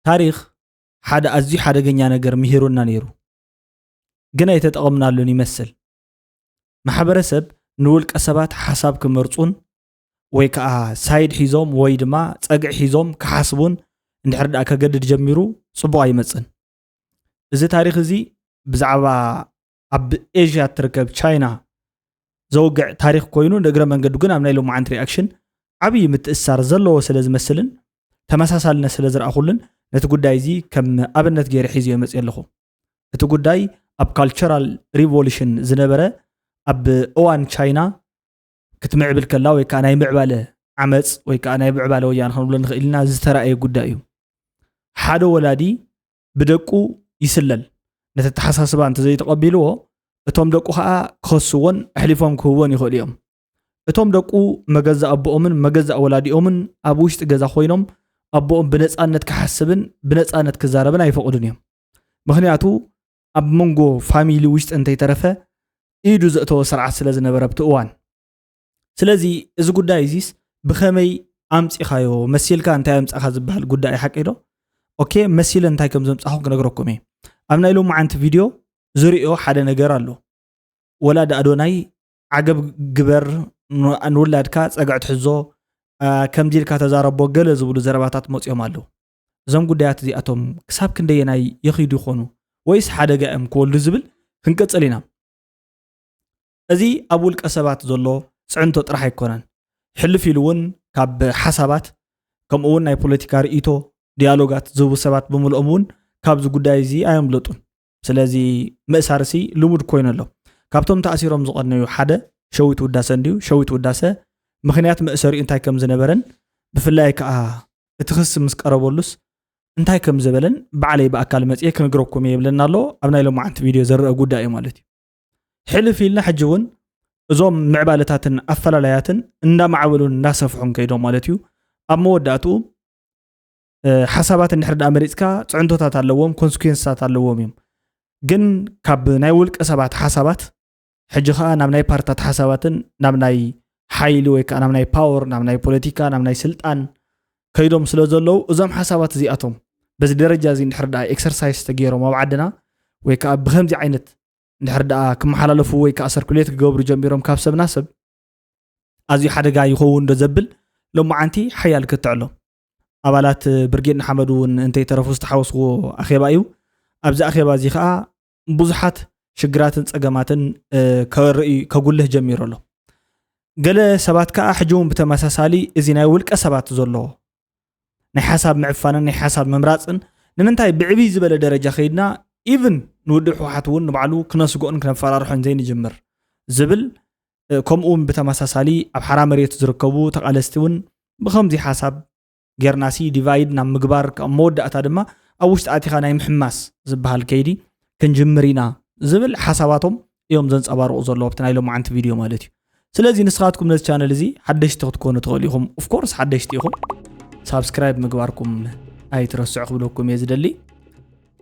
ታሪኽ ሓደ ኣዝዩ ሓደገኛ ነገር ምሂሩና ነይሩ፣ ግን ኣይተጠቐምናሉን ይመስል። ማሕበረሰብ ንውልቀ ሰባት ሓሳብ ክመርጹን ወይ ከዓ ሳይድ ሒዞም ወይ ድማ ጸግዒ ሒዞም ክሓስቡን እንድሕር ደኣ ከገድድ ጀሚሩ ጽቡቕ ኣይመጽን። እዚ ታሪኽ እዚ ብዛዕባ ኣብ ኤዥያ እትርከብ ቻይና ዘውግዕ ታሪኽ ኮይኑ፣ ንእግረ መንገዱ ግን ኣብ ናይ ሎማዓንቲ ሪኣክሽን ዓብዪ ምትእስሳር ዘለዎ ስለ ዝመስልን ተመሳሳልነት ስለ ዝረኣኹሉን ነቲ ጉዳይ እዚ ከም ኣብነት ገይረ ሒዝዮ መፅእ ኣለኹ። እቲ ጉዳይ ኣብ ካልቸራል ሪቮሉሽን ዝነበረ ኣብ እዋን ቻይና ክትምዕብል ከላ ወይ ከዓ ናይ ምዕባለ ዓመፅ ወይ ከዓ ናይ ምዕባለ ወያነ ክንብሎ ንኽእል ኢና ዝተራእየ ጉዳይ እዩ። ሓደ ወላዲ ብደቁ ይስለል። ነቲ ኣተሓሳስባ እንተዘይተቐቢልዎ እቶም ደቁ ከዓ ክኸስዎን ኣሕሊፎም ክህብዎን ይኽእሉ እዮም። እቶም ደቁ መገዛ ኣቦኦምን መገዛ ወላዲኦምን ኣብ ውሽጢ ገዛ ኮይኖም ኣቦኦም ብነፃነት ክሓስብን ብነፃነት ክዛረብን ኣይፈቕዱን እዮም። ምኽንያቱ ኣብ መንጎ ፋሚሊ ውሽጢ እንተይተረፈ ኢዱ ዘእተወ ስርዓት ስለ ዝነበረ ኣብቲ እዋን። ስለዚ እዚ ጉዳይ እዚስ ብኸመይ ኣምፂኻዮ፣ መሲልካ እንታይ ኣምፃኻ ዝበሃል ጉዳይ ሓቂ ዶ? ኦኬ፣ መሲለ እንታይ ከም ዘምፃኹ ክነግረኩም እየ። ኣብ ናይ ሎማዓንቲ ቪድዮ ዝርእዮ ሓደ ነገር ኣሎ። ወላዲ ኣዶናይ ዓገብ ግበር፣ ን- ንውላድካ ፀግዒ ትሕዞ፣ አ፣ ከምዚ ኢልካ ተዛረቦ ገለ ዝብሉ ዘረባታት መፂኦም ኣለዉ። እዞም ጉዳያት እዚኣቶም ክሳብ ክንደየናይ ይኺዱ ይኾኑ ወይስ ሓደጋ እዮም ክወልዱ ዝብል ክንቅፅል ኢና። እዚ ኣብ ውልቀ ሰባት ዘሎ ፅዕንቶ ጥራሕ ኣይኮነን። ሕልፍ ኢሉ እውን ካብ ሓሳባት ከምኡ እውን ናይ ፖለቲካ ርእይቶ ዲያሎጋት ዝህቡ ሰባት ብምልኦም እውን ካብዚ ጉዳይ እዚ ኣየምለጡን። ስለዚ ምእሳርሲ ልሙድ ኮይኑ ኣሎ። ካብቶም ተኣሲሮም ዝቐነዩ ሓደ ሸዊት ውዳሰ እንድዩ። ሸዊት ውዳሰ ምኽንያት መእሰሪኡ እንታይ ከም ዝነበረን ብፍላይ ከዓ እቲ ክሲ ምስ ቀረበሉስ እንታይ ከም ዝበለን ባዕለይ ብኣካል መፅየ ክንግረኩም እየ ይብለና ኣሎ። ኣብ ናይ ሎማዓንቲ ቪድዮ ዝረአ ጉዳይ እዩ ማለት እዩ። ሕልፍ ኢልና ሕጂ እውን እዞም ምዕባለታትን ኣፈላላያትን እንዳማዕበሉን እንዳሰፍሑን ከይዶም ማለት እዩ። ኣብ መወዳእትኡ እ፣ ሓሳባት እንድሕር ደኣ መሪፅካ ፅዕንቶታት ኣለዎም፣ ኮንስኩዌንስታት ኣለዎም እዮም። ግን ካብ ናይ ውልቀ ሰባት ሓሳባት ሕጂ ከዓ ናብ ናይ ፓርታት ሓሳባትን ናብ ናይ ሓይሊ ወይ ከዓ ናብ ናይ ፓወር፣ ናብ ናይ ፖለቲካ፣ ናብ ናይ ስልጣን ከይዶም ስለ ዘለዉ እዞም ሓሳባት እዚኣቶም በዚ ደረጃ እዚ እንድሕር ደኣ ኤክሰርሳይዝ ተገይሮም ኣብ ዓድና ወይ ከዓ ብከምዚ ዓይነት እንድሕር ደኣ ክመሓላለፉ ወይ ከዓ ሰርኩሌት ክገብሩ ጀሚሮም ካብ ሰብ ናብ ሰብ ኣዝዩ ሓደጋ ይኸውን ዶ ዘብል ሎማዓንቲ ሓያል ክትዕ ኣሎ። ኣባላት ብርጌድ ንሓመዱ እውን እንተይተረፉ ዝተሓወስዎ ኣኼባ እዩ። ኣብዚ ኣኼባ እዚ ከዓ ብዙሓት ሽግራትን ፀገማትን እ፣ ከርኢ ከጉልህ ጀሚሩ ኣሎ። ገለ ሰባት ከዓ ሕጂ እውን ብተመሳሳሊ እዚ ናይ ውልቀ ሰባት ዘሎ ናይ ሓሳብ ምዕፋንን ናይ ሓሳብ ምምራፅን ንምንታይ ብዕብይ ዝበለ ደረጃ ከይድና ኢቭን ንውድብ ህወሓት እውን ንባዕሉ ክነስግኦን ክነፈራርሖን ዘይንጅምር ዝብል እ፣ ከምኡ እውን ብተመሳሳሊ ኣብ ሓራ መሬት ዝርከቡ ተቓለስቲ እውን ብከምዚ ሓሳብ ጌርናሲ ዲቫይድ ናብ ምግባር ካብ መወዳእታ ድማ ኣብ ውሽጢ ኣቲኻ ናይ ምሕማስ ዝበሃል ከይዲ ክንጅምር ኢና ዝብል ሓሳባቶም እዮም ዘንፀባርቑ ዘለዉ ኣብቲ ናይ ሎማዓንቲ ቪድዮ ማለት እዩ። ስለዚ ንስኻትኩም ነዚ ቻነል እዚ ሓደሽቲ ክትኮኑ ትኽእሉ ኢኹም። ኦፍኮርስ ሓደሽቲ ኢኹም፣ ሳብስክራይብ ምግባርኩም ኣይትረስዑ ክብለኩም እየ ዝደሊ።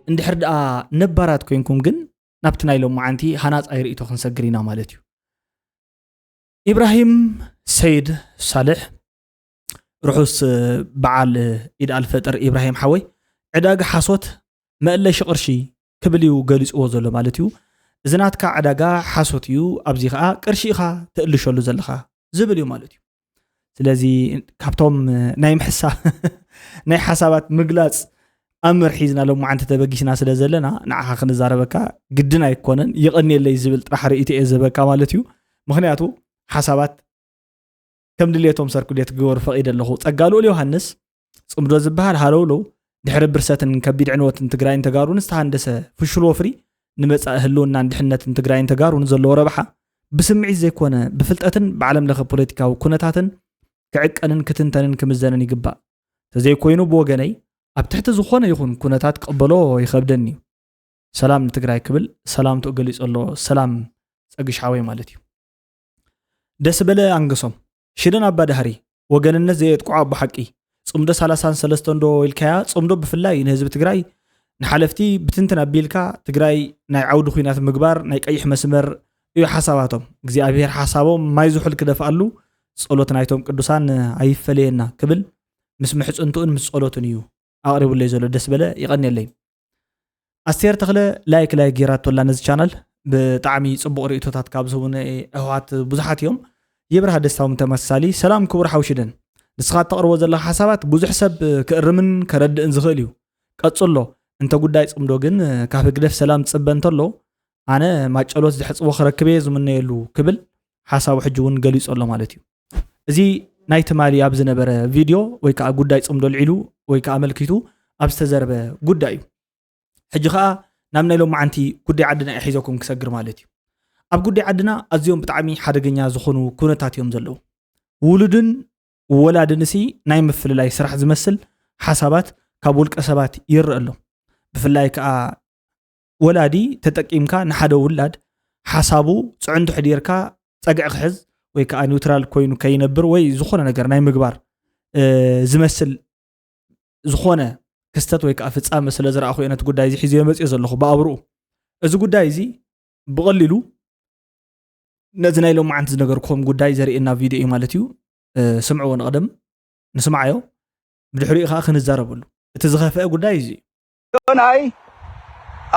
እንድሕር ደኣ ነባራት ኮይንኩም ግን ናብቲ ናይ ሎማዓንቲ ሃናፃይ ርእይቶ ክንሰግር ኢና ማለት እዩ። ኢብራሂም ሰይድ ሳልሕ ርሑስ በዓል ኢድ ኣልፈጥር ኢብራሂም ሓወይ። ዕዳጋ ሓሶት መእለሺ ቅርሺ ክብል እዩ ገሊፅዎ ዘሎ ማለት እዩ። እዚ ናትካ ዕዳጋ ሓሶት እዩ፣ ኣብዚ ከዓ ቅርሺ ኢኻ ትእልሸሉ ዘለኻ ዝብል እዩ ማለት እዩ። ስለዚ ካብቶም ናይ ምሕሳ ናይ ሓሳባት ምግላፅ ኣምር ሒዝና ሎማዓንቲ ተበጊስና ስለ ዘለና ንዓኻ ክንዛረበካ ግድን ኣይኮነን። ይቐንየለይ ዝብል ጥራሕ ርእይቶ እየ ዝህበካ ማለት እዩ። ምኽንያቱ ሓሳባት ከም ድሌቶም ሰርኩሌት ክገበሩ ፈቒደ ኣለኹ። ጸጋልኡል ዮሃንስ ጽምዶ ዝበሃል ሃለውለው ድሕሪ ብርሰትን ከቢድ ዕንወትን ትግራይን ተጋሩን ዝተሃንደሰ ፍሹል ወፍሪ ንመጻኢ ህልውናን ድሕነትን ትግራይን ተጋሩን ዘለዎ ረብሓ ብስምዒት ዘይኮነ ብፍልጠትን ብዓለም ለኸ ፖለቲካዊ ኩነታትን ክዕቀንን ክትንተንን ክምዘንን ይግባእ። ተዘይኮይኑ ብወገነይ ኣብ ትሕቲ ዝኾነ ይኹን ኩነታት ክቕበሎ ይኸብደኒ እዩ። ሰላም ንትግራይ ክብል ሰላምትኡ ገሊጹ ኣሎ። ሰላም ጸግሽ ሓወይ ማለት እዩ። ደስበለ ኣንገሶም፣ ሽደን ኣባ ዳህሪ፣ ወገንነት ዘየጥቅዖ ኣቦ ሓቂ፣ ጽምዶ ሰላሳን ሰለስተን ዶ ኢልካያ? ጽምዶ ብፍላይ ንህዝቢ ትግራይ ንሓለፍቲ ብትንትን ኣቢልካ ትግራይ ናይ ዓውዲ ኲናት ምግባር ናይ ቀይሕ መስመር እዩ ሓሳባቶም። እግዚኣብሔር ሓሳቦም ማይ ዝሑል ክደፍኣሉ ጸሎት ናይቶም ቅዱሳን ኣይፈለየና ክብል ምስ ምሕጽንትኡን ምስ ጸሎቱን እዩ ኣቕሪቡለይ ዘሎ። ደስ በለ፣ ይቐንየለይ። ኣስቴር ተኽለ ላይክ ላይክ ጌራቶላ ነዚ ቻናል። ብጣዕሚ ጽቡቕ ርእይቶታት ካብ ዝህቡኒ ኣሕዋት ብዙሓት እዮም። ይብርሃ ደስታውን ተመሳሳሊ። ሰላም ክቡር ሓው ሽደን፣ ንስኻ እተቕርቦ ዘለኻ ሓሳባት ብዙሕ ሰብ ክእርምን ከረድእን ዝኽእል እዩ። ቀጽሎ። እንተ ጉዳይ ጽምዶ ግን ካብ ህግደፍ ሰላም ዝጽበ እንተሎ፣ ኣነ ማጨሎት ዘሕጽቦ ክረክብ እየ ዝምነየሉ ክብል ሓሳቡ ሕጂ እውን ገሊጹ ኣሎ ማለት እዩ። እዚ ናይ ትማሊ ኣብ ዝነበረ ቪድዮ ወይ ከዓ ጉዳይ ጽምዶ ልዒሉ ወይ ከዓ ኣመልኪቱ ኣብ ዝተዘረበ ጉዳይ እዩ። ሕጂ ከዓ ናብ ናይ ሎማዓንቲ ጉዳይ ዓድና እየ ሒዘኩም ክሰግር ማለት እዩ። ኣብ ጉዳይ ዓድና ኣዝዮም ብጣዕሚ ሓደገኛ ዝኾኑ ኩነታት እዮም ዘለዉ። ውሉድን ወላድንሲ ናይ ምፍልላይ ስራሕ ዝመስል ሓሳባት ካብ ውልቀ ሰባት ይረአ ኣሎ። ብፍላይ ከዓ ወላዲ ተጠቂምካ ንሓደ ውላድ ሓሳቡ ፅዕንቱ ሕዲርካ ፀግዒ ክሕዝ ወይ ከዓ ኒውትራል ኮይኑ ከይነብር ወይ ዝኾነ ነገር ናይ ምግባር ዝመስል ዝኾነ ክስተት ወይ ከዓ ፍፃመ ስለ ዝረኣኹ እየ ነቲ ጉዳይ እዚ ሒዘዮ መፅዮ ዘለኹ ብኣብርኡ። እዚ ጉዳይ እዚ ብቐሊሉ ነዚ ናይ ሎማዓንቲ ዝነገርኩም ጉዳይ ዘርእየና ቪድዮ እዩ ማለት እዩ። ስምዕዎ ንቐደም፣ ንስምዓዮ፣ ብድሕሪኡ ከዓ ክንዛረበሉ። እቲ ዝኸፍአ ጉዳይ እዚ እዩ። ዮናይ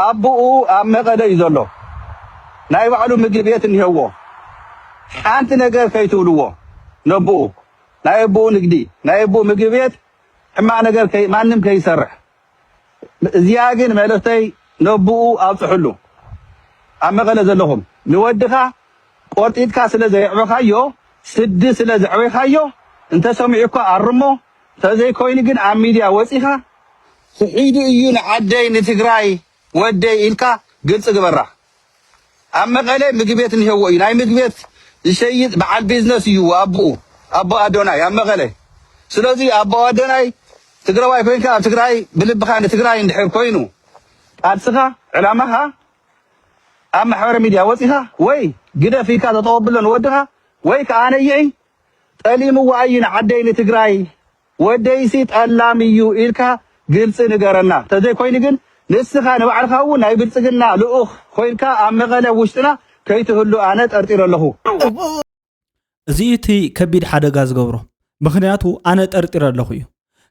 ኣቦኡ ኣብ መቐለ እዩ ዘሎ። ናይ ባዕሉ ምግቢ ቤት እኒሀዎ። ሓንቲ ነገር ከይትብልዎ ነቦኡ። ናይ ኣቦኡ ንግዲ፣ ናይ ኣቦኡ ምግቢ ቤት ሕማቕ ነገር ከይ ማንም ከይሰርሕ። እዚኣ ግን መልእኽተይ ነቦኡ ኣብፅሕሉ። ኣብ መቐለ ዘለኹም ንወድኻ ቆርጢጥካ ስለ ዘየዕበኻዮ፣ ስዲ ስለ ዘዕበኻዮ፣ እንተሰሚዑ እኳ ኣርሞ፣ ተዘይኮይኑ ግን ኣብ ሚድያ ወፂኻ፣ ስሒዱ እዩ ንዓደይ ንትግራይ ወደይ ኢልካ ግልፂ ግበራ። ኣብ መቐለ ምግቢ ቤት እኒሀዎ እዩ። ናይ ምግቢ ቤት ዝሸይጥ በዓል ቢዝነስ እዩ ኣቦኡ፣ ኣቦ ኣዶናይ ኣብ መቐለ። ስለዚ ኣቦ ኣዶናይ ትግራዋይ ኮይንካ ኣብ ትግራይ ብልብኻ ንትግራይ እንድሕር ኮይኑ ቃልስኻ ዕላማኻ ኣብ ማሕበረ ሚድያ ወፂኻ ወይ ግደፍ ኢልካ ተጠወብሎ ንወድኻ ወይ ከዓ ነይዒ ጠሊምዋ እዩ ንዓደይ ንትግራይ ወደይሲ ጠላም እዩ ኢልካ ግልፂ ንገረና። ተዘይኮይኑ ግን ንስኻ ንባዕልኻ እውን ናይ ብልፅግና ልኡኽ ኮይንካ ኣብ መቐለ ውሽጥና ከይትህሉ ኣነ ጠርጢረ ኣለኹ። እዚ እቲ ከቢድ ሓደጋ ዝገብሮ ምኽንያቱ ኣነ ጠርጢረ ኣለኹ እዩ።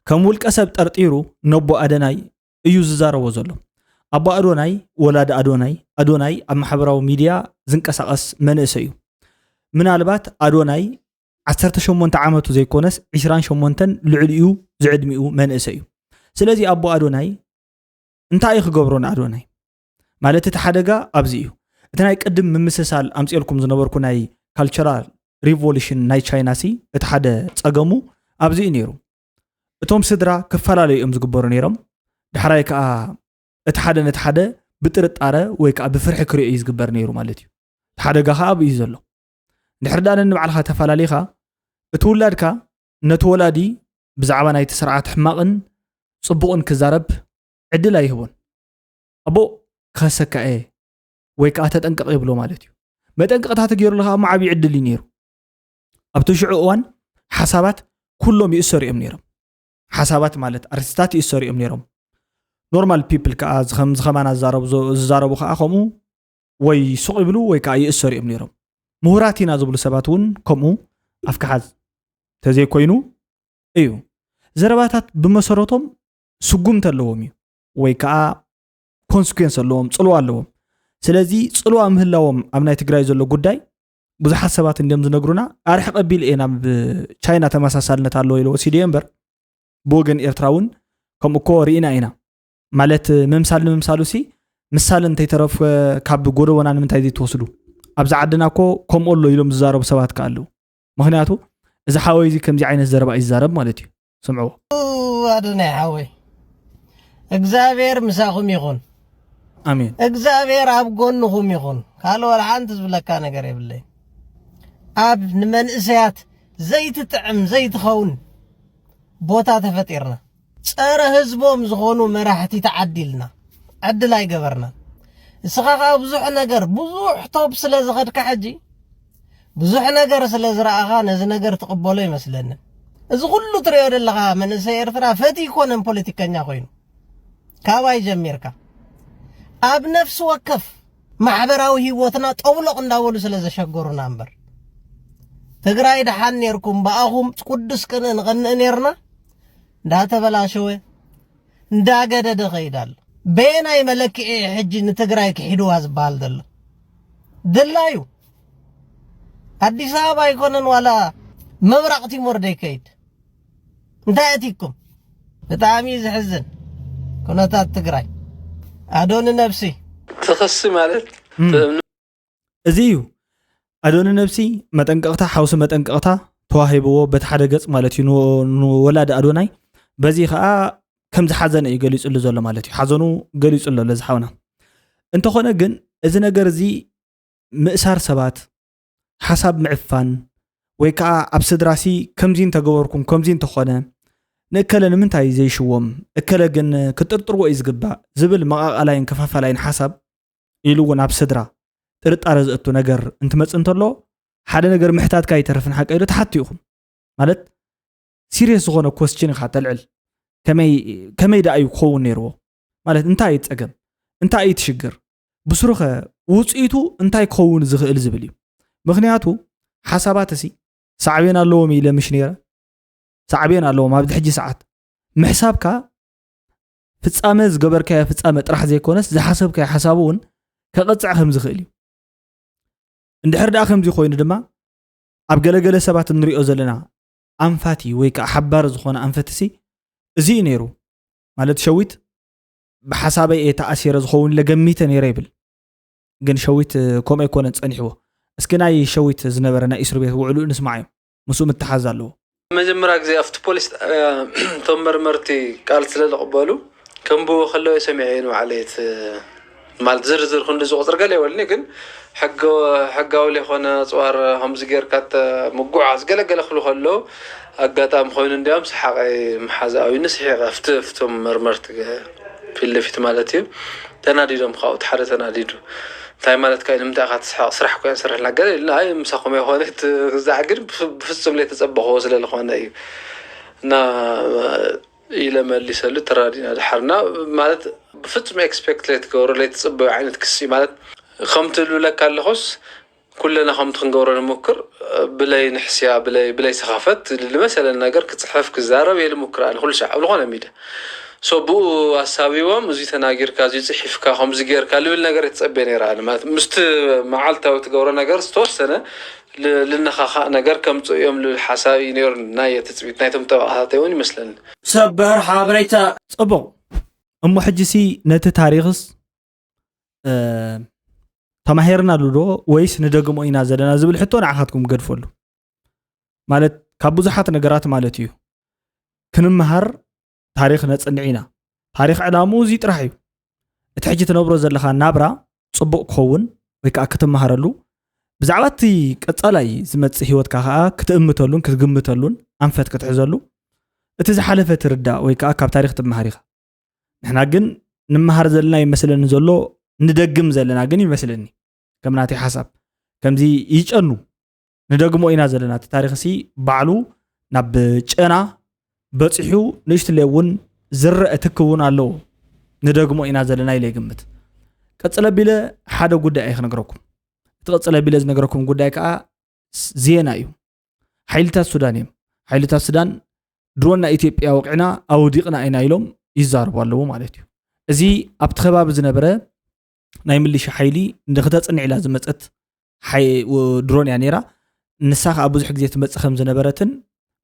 ከም ውልቀ ሰብ ጠርጢሩ ነቦ ኣደናይ እዩ ዝዛረቦ ዘሎ። ኣቦ ኣዶናይ ወላዲ ኣዶናይ ኣዶናይ ኣብ ማሕበራዊ ሚድያ ዝንቀሳቐስ መንእሰይ እዩ። ምናልባት ኣዶናይ ዓሰርተ ሸሞንተ ዓመቱ ዘይኮነስ ዒስራን ሸሞንተን ልዕሊኡ ዝዕድሚኡ መንእሰይ እዩ። ስለዚ ኣቦ ኣዶናይ እንታይ እዩ ክገብሮ ንኣዶናይ? ማለት እቲ ሓደጋ ኣብዚ እዩ። እቲ ናይ ቅድም ምምስሳል ኣምፅኤልኩም ዝነበርኩ ናይ ካልቸራል ሪቮሉሽን ናይ ቻይና ሲ እቲ ሓደ ፀገሙ ኣብዚ እዩ ነይሩ። እቶም ስድራ ክፈላለዩ እዮም ዝግበሩ ነይሮም። ዳሕራይ ከዓ እቲ ሓደ ነቲ ሓደ ብጥርጣረ ወይ ከዓ ብፍርሒ ክሪኦ እዩ ዝግበር ነይሩ ማለት እዩ። እቲ ሓደጋ ከዓ ኣብኡ እዩ ዘሎ። እንድሕር ደኣ ነንባዕልኻ ተፈላለኻ እቲ ውላድካ ነቲ ወላዲ ብዛዕባ ናይቲ ስርዓት ሕማቕን ፅቡቕን ክዛረብ ዕድል ኣይህቦን። ኣቦ ክኸሰካ እየ ወይ ከዓ ተጠንቀቕ ይብሎ ማለት እዩ። መጠንቀቕታ ተገይሩሉ ከዓ እሞ ዓብዪ ዕድል እዩ ነይሩ። ኣብቲ ሽዑ እዋን ሓሳባት ኩሎም ይእሰሩ እዮም ነይሮም። ሓሳባት ማለት ኣርቲስታት ይእሰሩ እዮም ነይሮም። ኖርማል ፒፕል ከዓ ዝኸም ዝኸማና ዝዛረቡ ዞ- ዝዛረቡ ከዓ ከምኡ ወይ ሱቕ ይብሉ ወይ ከዓ ይእሰሩ እዮም ነይሮም። ምሁራት ኢና ዝብሉ ሰባት እውን ከምኡ ኣፍክሓዝ ተዘይኮይኑ እዩ። ዘረባታት ብመሰረቶም ስጉምቲ ኣለዎም እዩ ወይ ከዓ ኮንስኩንስ ኣለዎም፣ ፅልዋ ኣለዎም። ስለዚ ፅልዋ ምህላዎም ኣብ ናይ ትግራይ ዘሎ ጉዳይ ብዙሓት ሰባት እንዲዮም ዝነግሩና። ኣርሕቕ ኣቢል እየ ናብ ቻይና ተመሳሳልነት ኣለዎ ኢለ ወሲደ እምበር ብወገን ኤርትራ እውን ከምኡ እኮ ርኢና ኢና። ማለት ምምሳል ንምምሳሉ ሲ ምሳል እንተይተረፈ ካብ ጎደቦና ንምንታይ ዘይትወስዱ? ኣብዚ ዓድና እኮ ከምኡ ኣሎ ኢሎም ዝዛረቡ ሰባት ከ ኣለዉ። ምኽንያቱ እዚ ሓወይ እዚ ከምዚ ዓይነት ዘረባ እዩ ዝዛረብ ማለት እዩ። ስምዕዎ። ኣዶናይ ሓወይ እግዚኣብሔር ምሳኹም ይኹን። ኣሜን። እግዚኣብሔር ኣብ ጎንኹም ይኹን። ካልእ ወላ ሓንቲ ዝብለካ ነገር የብለይ። ኣብ ንመንእሰያት ዘይትጥዕም ዘይትኸውን ቦታ ተፈጢርና ጸረ ህዝቦም ዝኾኑ መራሕቲ ተዓዲልና ዕድል ኣይገበርናን። እስኻ ከዓ ብዙሕ ነገር ብዙሕ ቶብ ስለ ዝኸድካ ሕጂ ብዙሕ ነገር ስለ ዝረኣኻ ነዚ ነገር ትቕበሎ ይመስለንን። እዚ ኩሉ ትሪኦ ዘለኻ መንእሰይ ኤርትራ ፈቲ ይኮነን ፖለቲከኛ ኮይኑ ካባይ ጀሚርካ ኣብ ነፍሲ ወከፍ ማሕበራዊ ህይወትና ጠውሎቕ እንዳበሉ ስለ ዘሸገሩና እምበር ትግራይ ደሓን ኔርኩም ብኣኹም ቅዱስ ቅንእ ንቐንእ ኔርና እንዳተበላሸወ እንዳገደደ ኸይድ ኣሎ። በየናይ መለክዒ ሕጂ ንትግራይ ክሒድዋ ዝበሃል ዘሎ? ድላዩ ኣዲስ ኣበባ ኣይኮነን ዋላ ምብራቕ ቲሞር ደይከይድ። እንታይ ኣቲኩም? ብጣዕሚ እዩ ዘሕዝን ኩነታት ትግራይ። ኣዶ ንነብሲ። እቲ ክሲ ማለት እዚ እዩ። ኣዶኒ ነብሲ መጠንቀቕታ ሓውሲ መጠንቀቕታ ተዋሂብዎ በቲ ሓደ ገጽ ማለት እዩ ንወላዲ ኣዶናይ። በዚ ከዓ ከም ዝሓዘነ እዩ ገሊጹሉ ዘሎ ማለት እዩ። ሓዘኑ ገሊጹ ኣሎ ለዚ ሓውና። እንተኾነ ግን እዚ ነገር እዚ ምእሳር ሰባት፣ ሓሳብ ምዕፋን ወይ ከዓ ኣብ ስድራሲ ከምዚ እንተገበርኩም ከምዚ እንተኾነ ንእከለ ንምንታይ ዘይሽዎም እከለ ግን ክጥርጥርዎ እዩ ዝግባእ ዝብል መቓቓላይን ከፋፋላይን ሓሳብ ኢሉ እውን ኣብ ስድራ ጥርጣረ ዘእቱ ነገር እንትመፅእ እንተሎ ሓደ ነገር ምሕታትካ ኣይተርፍን ሓቀ ኢሉ ተሓቱ ኢኹም ማለት ሲሪየስ ዝኾነ ኮስችን ኢኻ ተልዕል ከመይ ደኣ እዩ ክኸውን ነይርዎ ማለት እንታይ እዩ ፀገም እንታይ እዩ ትሽግር ብስሩኸ ውፅኢቱ እንታይ ክኸውን ዝኽእል ዝብል እዩ ምክንያቱ ሓሳባት እሲ ሳዕቤን ኣለዎም ኢለ ምሽ ነይረ ሳዕቤን ኣለዎም ኣብዚ ሕጂ ሰዓት ምሕሳብካ ፍጻመ ዝገበርካዮ ፍጻመ ጥራሕ ዘይኮነስ ዝሓሰብካዮ ሓሳብ እውን ከቐፅዕ ከም ዝኽእል እዩ እንድሕር ደኣ ከምዚ ኮይኑ ድማ ኣብ ገለገለ ሰባት እንሪኦ ዘለና ኣንፋቲ ወይ ከዓ ሓባሪ ዝኾነ ኣንፈትሲ እዚ እዩ ነይሩ ማለት ሸዊት ብሓሳበይ እየ ተኣሲረ ዝኸውን ኢለ ገሚተ ነይረ ይብል ግን ሸዊት ከምኡ ኣይኮነን ጸኒሕዎ እስኪ ናይ ሸዊት ዝነበረ ናይ እስር ቤት ውዕሉ ንስማዓዮ ምስኡ ምትሓዝ ኣለዎ መጀመርያ ግዜ ኣብቲ ፖሊስ እቶም መርመርቲ ቃል ስለ ዝቕበሉ ከንብቦ ከለዉ ሰሚዐ ንባዕለይ ማለት ዝርዝር ክንዲ ዝቁፅር ገለ ይበልኒ ግን ሕጋዊ ለይኮነ ኣፅዋር ከምዚ ጌርካ ምጉዓዝ ገለገለ ክብሉ ከለዉ ኣጋጣሚ ኮይኑ እንዲያም ሰሓቀይ መሓዛዊ ንስሒቀ ፍትፍቶም መርመርቲ ፊት ለፊት ማለት እዩ ተናዲዶም ካብኡ ሓደ ተናዲዱ እንታይ ማለት ካ ንምንታይ ኢኻ ትስሓቅ ስራሕ ኮ ንሰርሕ ገለ ኢልና ኣይ ምሳኹም የኾነ ክዛዕ ግን ብፍጹም ለይተጸበኽዎ ስለ ዝኾነ እዩ እና ኢለ መሊሰሉ ተራዲና ድሓርና ማለት ብፍጹም ኤክስፔክት ለይትገብሮ ለይትጽበዩ ዓይነት ክሲ ማለት ከምቲ ልብለካ ኣለኹስ ኩለና ከምቲ ክንገብሮ ንሞክር ብለይ ንሕስያ ብለይ ብለይ ሰኻፈት ልመሰለን ነገር ክጽሕፍ ክዛረብ እየ ልሞክር ኣነ ኩሉ ሻዕ ኣብ ዝኾነ ሚድያ so ብኡ ኣሳቢቦም እዚ ተናጊርካ እዚ ጽሒፍካ ከምዚ ጌርካ ልብል ነገር የተጸበየ ነይረ ኣነ ማለት ምስቲ መዓልታዊ ትገብሮ ነገር ዝተወሰነ ልነኻኻእ ነገር ከምጽኡ እዮም ልብል ሓሳብ እዩ ነይሩ ናይ ትጽቢት ናይቶም ተባእታተይ እውን ይመስለኒ። ሰበር ሓበሬታ። ጽቡቕ እሞ ሕጂሲ ነቲ ታሪኽስ ተማሂርናሉ ዶ ወይስ ንደግሞ ኢና ዘለና ዝብል ሕቶ ንዓኻትኩም ገድፈሉ ማለት ካብ ብዙሓት ነገራት ማለት እዩ ክንምሃር ታሪኽ ነጽንዕ ኢና ታሪኽ ዕላምኡ እዚ ጥራሕ እዩ እቲ ሕጂ ትነብሮ ዘለኻ ናብራ ጽቡቕ ክኸውን ወይ ከዓ ክትመሃረሉ ብዛዕባ እቲ ቀጻላይ ዝመጽእ ህይወትካ ከዓ ክትእምተሉን ክትግምተሉን ኣንፈት ክትሕዘሉ እቲ ዝሓለፈ ትርዳእ ወይ ከዓ ካብ ታሪኽ ትመሃር ኢኻ ንሕና ግን ንመሃር ዘለና ይመስለኒ ዘሎ ንደግም ዘለና ግን ይመስለኒ ከም ናተይ ሓሳብ ከምዚ ይጨኑ ንደግሞ ኢና ዘለና እቲ ታሪኽሲ ባዕሉ ናብ ጨና በፂሑ ንእሽትለ እውን ዝረአ ትክ እውን ኣለዎ ንደግሞ ኢና ዘለና ኢለ ይግምት ቀፅለ ቢለ ሓደ ጉዳይ እየ ክነግረኩም እቲ ቀፅለ ቢለ ዝነግረኩም ጉዳይ ከዓ ዜና እዩ ሓይልታት ሱዳን እዮም ሓይልታት ሱዳን ድሮን ናይ ኢትዮጵያ ወቂዕና ኣውዲቕና ኢና ኢሎም ይዛረቡ ኣለዉ ማለት እዩ እዚ ኣብቲ ከባቢ ዝነበረ ናይ ምልሻ ሓይሊ ንክተፅንዕ ኢላ ዝመፀት ድሮን እያ ነይራ ንሳ ከዓ ብዙሕ ግዜ ትመፅእ ከም ዝነበረትን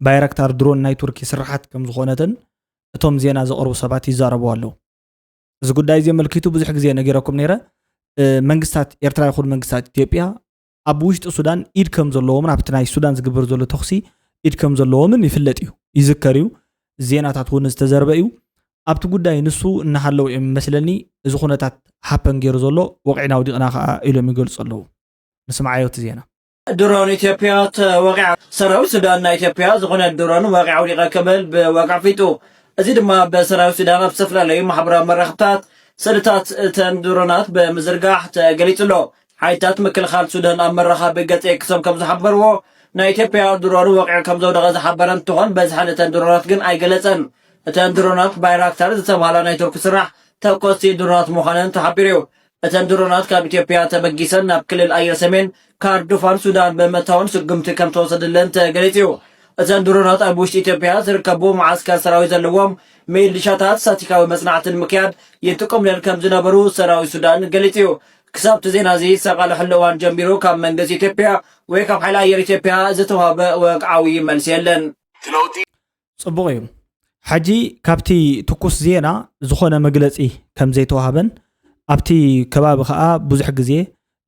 ባይረክታር ድሮን ናይ ቱርኪ ስራሓት ከም ዝኾነትን እቶም ዜና ዘቕርቡ ሰባት ይዛረቡ ኣለዉ እዚ ጉዳይ እዚ ኣመልኪቱ ብዙሕ ግዜ ነጊረኩም ነይረ መንግስታት ኤርትራ ይኹን መንግስታት ኢትዮጵያ ኣብ ውሽጢ ሱዳን ኢድ ከም ዘለዎምን ኣብቲ ናይ ሱዳን ዝግበር ዘሎ ተኹሲ ኢድ ከም ዘለዎምን ይፍለጥ እዩ ይዝከር እዩ ዜናታት እውን ዝተዘርበ እዩ ኣብቲ ጉዳይ ንሱ እናሃለዉ እዮም መስለኒ እዚ ኩነታት ሃፐን ገይሩ ዘሎ ወቂዕና ውዲቕና ከዓ ኢሎም ይገልፁ ኣለዉ ንስምዓዮ እቲ ዜና ድሮን ኢትዮጵያ ተወቂዓ ሰራዊት ሱዳን ናይ ኢትዮጵያ ዝኾነ ድሮን ወቂዓ ውዲቐ ክብል ብወግዒ ኣፍሊጡ እዚ ድማ ብሰራዊት ሱዳን ኣብ ዝተፈላለዩ ማሕበራዊ መራኽብታት ስእልታት እተን ድሮናት ብምዝርጋሕ ተገሊጹ ኣሎ ሓይልታት ምክልኻል ሱዳን ኣብ መራኻቢ ገጽ ኤክሶም ከም ዝሓበርዎ ናይ ኢትዮጵያ ድሮን ወቂዑ ከም ዘውደቐ ዝሓበረ እንትኾን በዝሐን እተን ድሮናት ግን ኣይገለጸን እተን ድሮናት ባይራክታር ዝተባህላ ናይ ቱርኪ ስራሕ ተኮስቲ ድሮናት ምዃነን ተሓቢሩ እዩ እተን ድሮናት ካብ ኢትዮጵያ ተበጊሰን ናብ ክልል ኣየር ሰሜን ካርዱፋን ሱዳን ብምእታወን ስጉምቲ ከም ተወሰደለን ተገሊጹ እዩ። እተን ድሮናት ኣብ ውሽጢ ኢትዮጵያ ዝርከቡ መዓስከር ሰራዊት ዘለዎም ሚሊሻታት ስታቲካዊ መጽናዕቲ ንምክያድ ይጥቀሙለን ከም ዝነበሩ ሰራዊት ሱዳን ገሊጹ እዩ። ክሳብ እቲ ዜና እዚ ሰቓልሕሉ እዋን ጀሚሩ ካብ መንግስቲ ኢትዮጵያ ወይ ካብ ሓይሊ ኣየር ኢትዮጵያ ዝተዋህበ ወግዓዊ መልሲ የለን። ጽቡቕ እዩ። ሕጂ ካብቲ ትኩስ ዜና ዝኾነ መግለጺ ከም ዘይተዋህበን ኣብቲ ከባቢ ከዓ ብዙሕ ግዜ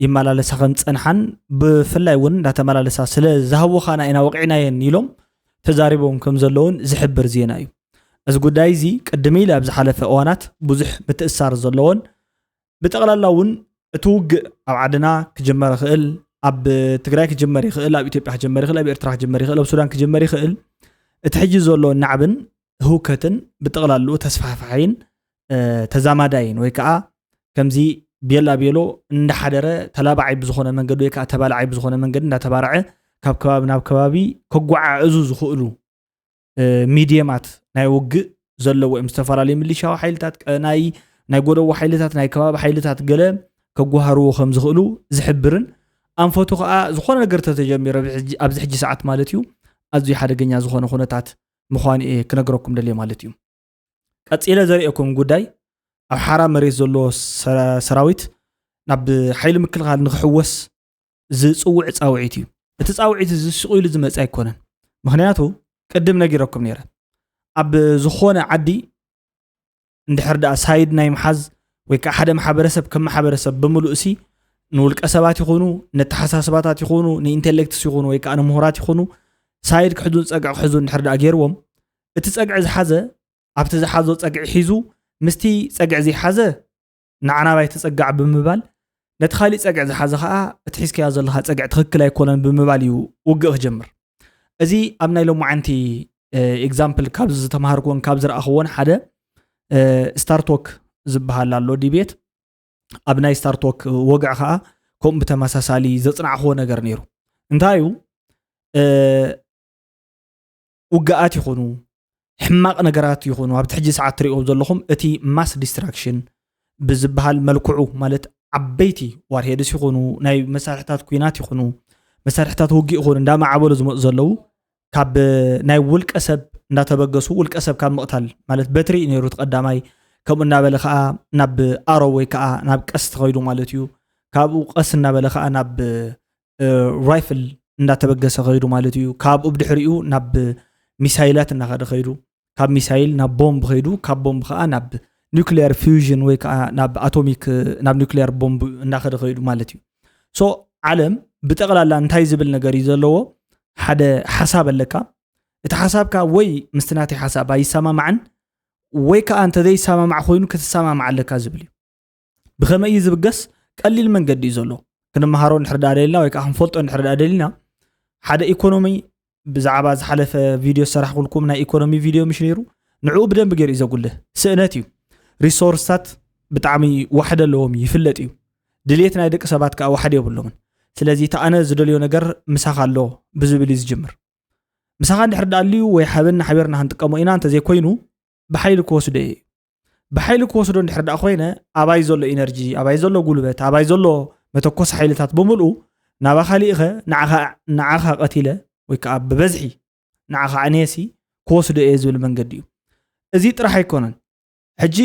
ይመላለሳ ከም ዝጸንሓን ብፍላይ እውን እንዳተመላለሳ ስለ ዝሃወኻና ኢና ወቂዕናየን ኢሎም ተዛሪቦም ከም ዘለውን ዝሕብር ዜና እዩ። እዚ ጉዳይ እዚ ቅድም ኢለ ኣብ ዝሓለፈ እዋናት ብዙሕ ምትእሳር ዘለዎን ብጠቕላላ እውን እቲ ውግእ ኣብ ዓድና ክጅመር ይኽእል፣ ኣብ ትግራይ ክጅመር ይኽእል፣ ኣብ ኢትዮጵያ ክጅመር ይኽእል፣ ኣብ ኤርትራ ክጅመር ይኽእል፣ ኣብ ሱዳን ክጅመር ይኽእል። እቲ ሕጂ ዘሎ ናዕብን ህውከትን ብጠቕላልኡ ተስፋሕፋሕይን ተዛማዳይን ወይ ከዓ ከምዚ ቤላ ቤሎ እንዳሓደረ ተላባዓይ ብዝኾነ መንገዲ ወይ ከዓ ተባላዓይ ብዝኾነ መንገዲ እንዳተባርዐ ካብ ከባቢ ናብ ከባቢ ከጓዓዕዙ ዝኽእሉ ሚድየማት ናይ ውግእ ዘለዎ እዮም። ዝተፈላለዩ ሚሊሻዊ ሓይልታት ናይ ናይ ጎደቦ ሓይልታት ናይ ከባቢ ሓይልታት ገለ ከጓሃርዎ ከም ዝኽእሉ ዝሕብርን ኣንፈቱ ከዓ ዝኾነ ነገር ተተጀሚረ ኣብዚ ሕጂ ሰዓት ማለት እዩ ኣዝዩ ሓደገኛ ዝኾነ ኩነታት ምዃኑ እየ ክነግረኩም ደልየ ማለት እዩ። ቀፂለ ዘርእየኩም ጉዳይ ኣብ ሓራ መሬት ዘሎ ሰራዊት ናብ ሓይሊ ምክልኻል ንክሕወስ ዝፅውዕ ፃውዒት እዩ። እቲ ፃውዒት እዚ ስቕ ኢሉ ዝመፅእ ኣይኮነን። ምክንያቱ ቅድም ነጊረኩም ነይረ ኣብ ዝኾነ ዓዲ እንድሕር ደኣ ሳይድ ናይ ምሓዝ ወይ ከዓ ሓደ ማሕበረሰብ ከም ማሕበረሰብ ብምሉእ ሲ ንውልቀ ሰባት ይኹኑ ነተሓሳስባታት ይኹኑ ንኢንቴሌክትስ ይኹኑ ወይ ከዓ ንምሁራት ይኹኑ ሳይድ ክሕዙን ፀግዒ ክሕዙ እንድሕር ደኣ ገይርዎም እቲ ፀግዒ ዝሓዘ ኣብቲ ዝሓዞ ፀግዒ ሒዙ ምስቲ ፀግዒ ዘይሓዘ ንዓናባይ ተፀጋዕ ብምባል ነቲ ካሊእ ፀግዒ ዝሓዘ ከዓ እቲ ሒዝካዮ ዘለካ ፀግዒ ትኽክል ኣይኮነን ብምባል እዩ ውግእ ክጀምር። እዚ ኣብ ናይ ሎማዓንቲ ኤግዛምፕል ካብ ዝተምሃርክዎን ካብ ዝረኣኽዎን ሓደ ስታርቶክ ዝበሃል ኣሎ ዲቤት ኣብ ናይ ስታርቶክ ወግዕ ከዓ ከምኡ ብተመሳሳሊ ዘፅናዕኽዎ ነገር ነይሩ። እንታይ እዩ ውግኣት ይኹኑ ሕማቕ ነገራት ይኹኑ ኣብቲ ሕጂ ሰዓት ትሪእዎ ዘለኹም እቲ ማስ ዲስትራክሽን ብዝበሃል መልክዑ ማለት ዓበይቲ ዋርሄድስ ይኹኑ ናይ መሳርሕታት ኩናት ይኹኑ መሳርሕታት ውግእ ይኹኑ እንዳማዕበሉ ዝመፁ ዘለዉ ካብ ናይ ውልቀ ሰብ እንዳተበገሱ ውልቀ ሰብ ካብ ምቕታል ማለት በትሪ እዩ ነይሩ እቲ ቀዳማይ ከምኡ እናበለ ከዓ ናብ ኣሮ ወይ ከዓ ናብ ቀስ ተኸይዱ ማለት እዩ። ካብኡ ቀስ እናበለ ከዓ ናብ ራይፍል እንዳተበገሰ ከይዱ ማለት እዩ። ካብኡ ብድሕሪኡ ናብ ሚሳይላት እናኸደ ከይዱ ካብ ሚሳይል ናብ ቦምብ ከይዱ ካብ ቦምብ ከዓ ናብ ኒክሊየር ፊውዥን ወይ ከዓ ናብ ኣቶሚክ ናብ ኒክሊየር ቦምብ እናኸደ ከይዱ ማለት እዩ። ሶ ዓለም ብጠቕላላ እንታይ ዝብል ነገር እዩ ዘለዎ? ሓደ ሓሳብ ኣለካ። እቲ ሓሳብካ ወይ ምስቲ ናተይ ሓሳብ ኣይሰማማዕን ወይ ከዓ እንተዘይሰማማዕ ኮይኑ ክትሰማማዕ ኣለካ ዝብል እዩ። ብኸመይ እዩ ዝብገስ? ቀሊል መንገዲ እዩ ዘሎ። ክንመሃሮ እንድሕር ደኣ ደሊና ወይ ከዓ ክንፈልጦ እንድሕር ደኣ ደሊና ሓደ ኢኮኖሚ ብዛዕባ ዝሓለፈ ቪድዮ ዝሰራሕኩልኩም ናይ ኢኮኖሚ ቪድዮ ምሽ ነይሩ ንዕኡ ብደንብ ገይሩ እዩ ዘጉልህ። ስእነት እዩ። ሪሶርስታት ብጣዕሚ ዋሕደ ኣለዎም ይፍለጥ እዩ። ድሌት ናይ ደቂ ሰባት ከዓ ዋሕደ የብሎምን። ስለዚ እቲ ኣነ ዝደልዮ ነገር ምሳኻ ኣሎ ብዝብል እዩ ዝጅምር። ምሳኻ እንድሕር ደኣ ኣልዩ ወይ ሓበና ሓቢርና ክንጥቀሞ ኢና እንተዘይኮይኑ ብሓይሊ ክወስዶ እየ። ብሓይሊ ክወስዶ እንድሕር ደኣ ኮይነ ኣባይ ዘሎ ኢነርጂ ኣባይ ዘሎ ጉልበት ኣባይ ዘሎ መተኮሲ ሓይልታት ብምልኡ ናባኻ ልኢኸ ንዓኻ ቀቲለ ወይ ከዓ ብበዝሒ ንዓኻ ኣዕንየሲ ክወስዶ እየ ዝብል መንገዲ እዩ። እዚ ጥራሕ ኣይኮነን። ሕጂ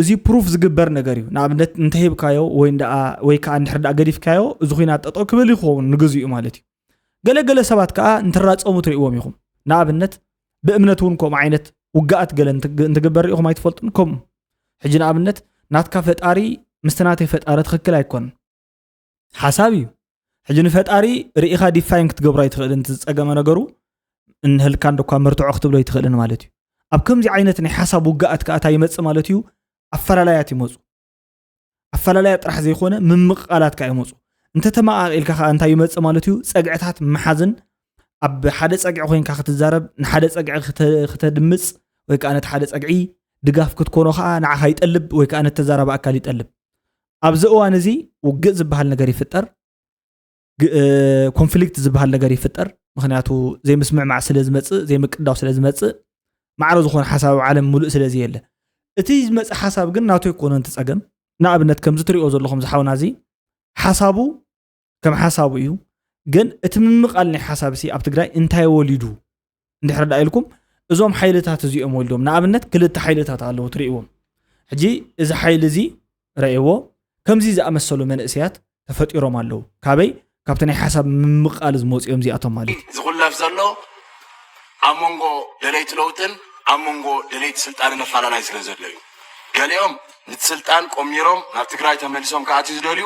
እዚ ፕሩፍ ዝግበር ነገር እዩ። ንኣብነት እንተሂብካዮ ወይ ደኣ ወይ ከዓ እንድሕር ደኣ ገዲፍካዮ እዚ ኩናት ጠጠው ክብል ይኸውን ንግዜኡ ማለት እዩ። ገለገለ ሰባት ከዓ እንትራፀሙ ትርእይዎም ኢኹም። ንኣብነት ብእምነት እውን ከምኡ ዓይነት ውግኣት ገለ እንትግበር ርኢኹም ኣይትፈልጡን። ከምኡ ሕጂ ንኣብነት ናትካ ፈጣሪ ምስቲ ናተይ ፈጣሪ ትኽክል ኣይኮነን። ሓሳብ እዩ። ሕጂ ንፈጣሪ ርኢኻ ዲፋይን ክትገብሮ ኣይትኽእልን። እቲ ዝፀገመ ነገሩ እንህልካ እንደኳ መርትዖ ክትብሎ ኣይትኽእልን ማለት እዩ። ኣብ ከምዚ ዓይነት ናይ ሓሳብ ውግኣት ከዓ እንታይ ይመፅእ ማለት እዩ? ኣፈላላያት ይመፁ። ኣፈላላያ ጥራሕ ዘይኮነ ምምቕቓላት ከዓ ይመፁ። እንተተመቓቒልካ ከዓ እንታይ ይመፅእ ማለት እዩ? ፀግዕታት ምሓዝን ኣብ ሓደ ፀግዒ ኮይንካ ክትዛረብ ንሓደ ፀግዒ ክተ- ክተድምፅ ወይ ከዓ ነቲ ሓደ ፀግዒ ድጋፍ ክትኮኖ ከዓ ንዓኻ ይጠልብ ወይ ከዓ ነቲ ተዛራቢ ኣካል ይጠልብ። ኣብዚ እዋን እዚ ውግእ ዝበሃል ነገር ይፍጠር፣ ኮንፍሊክት ዝበሃል ነገር ይፍጠር። ምክንያቱ ዘይምስምዕማዕ ስለ ዝመፅእ ዘይምቅዳው ስለ ዝመፅእ ማዕረ ዝኾነ ሓሳብ ኣብ ዓለም ሙሉእ ስለ ዘየለ እቲ ዝመፅእ ሓሳብ ግን ናቱ ኣይኮነን እቲ ፀገም። ንኣብነት ከምዚ ትሪኦ ዘለኹም ዝሓውና እዚ ሓሳቡ ከም ሓሳቡ እዩ። ግን እቲ ምምቓል ናይ ሓሳብ ሲ ኣብ ትግራይ እንታይ ወሊዱ? እንድሕር ደኣ ኢልኩም እዞም ሓይልታት እዚኦም ወልዶም ንኣብነት ክልተ ሓይልታት ኣለዉ ትርእይዎም። ሕጂ እዚ ሓይሊ እዚ ረእይዎ ከምዚ ዝኣመሰሉ መንእሰያት ተፈጢሮም ኣለዉ። ካበይ? ካብቲ ናይ ሓሳብ ምምቓል ዝመፅኦም እዚኣቶም ማለት እዩ። ዝኹለፍ ዘሎ ኣብ መንጎ ደለይቲ ለውጥን ኣብ መንጎ ደለይቲ ስልጣንን ኣፈላላይ ስለ ዘሎ እዩ። ገሊኦም ነቲ ስልጣን ቆሚሮም ናብ ትግራይ ተመሊሶም ክኣትዩ ዝደልዩ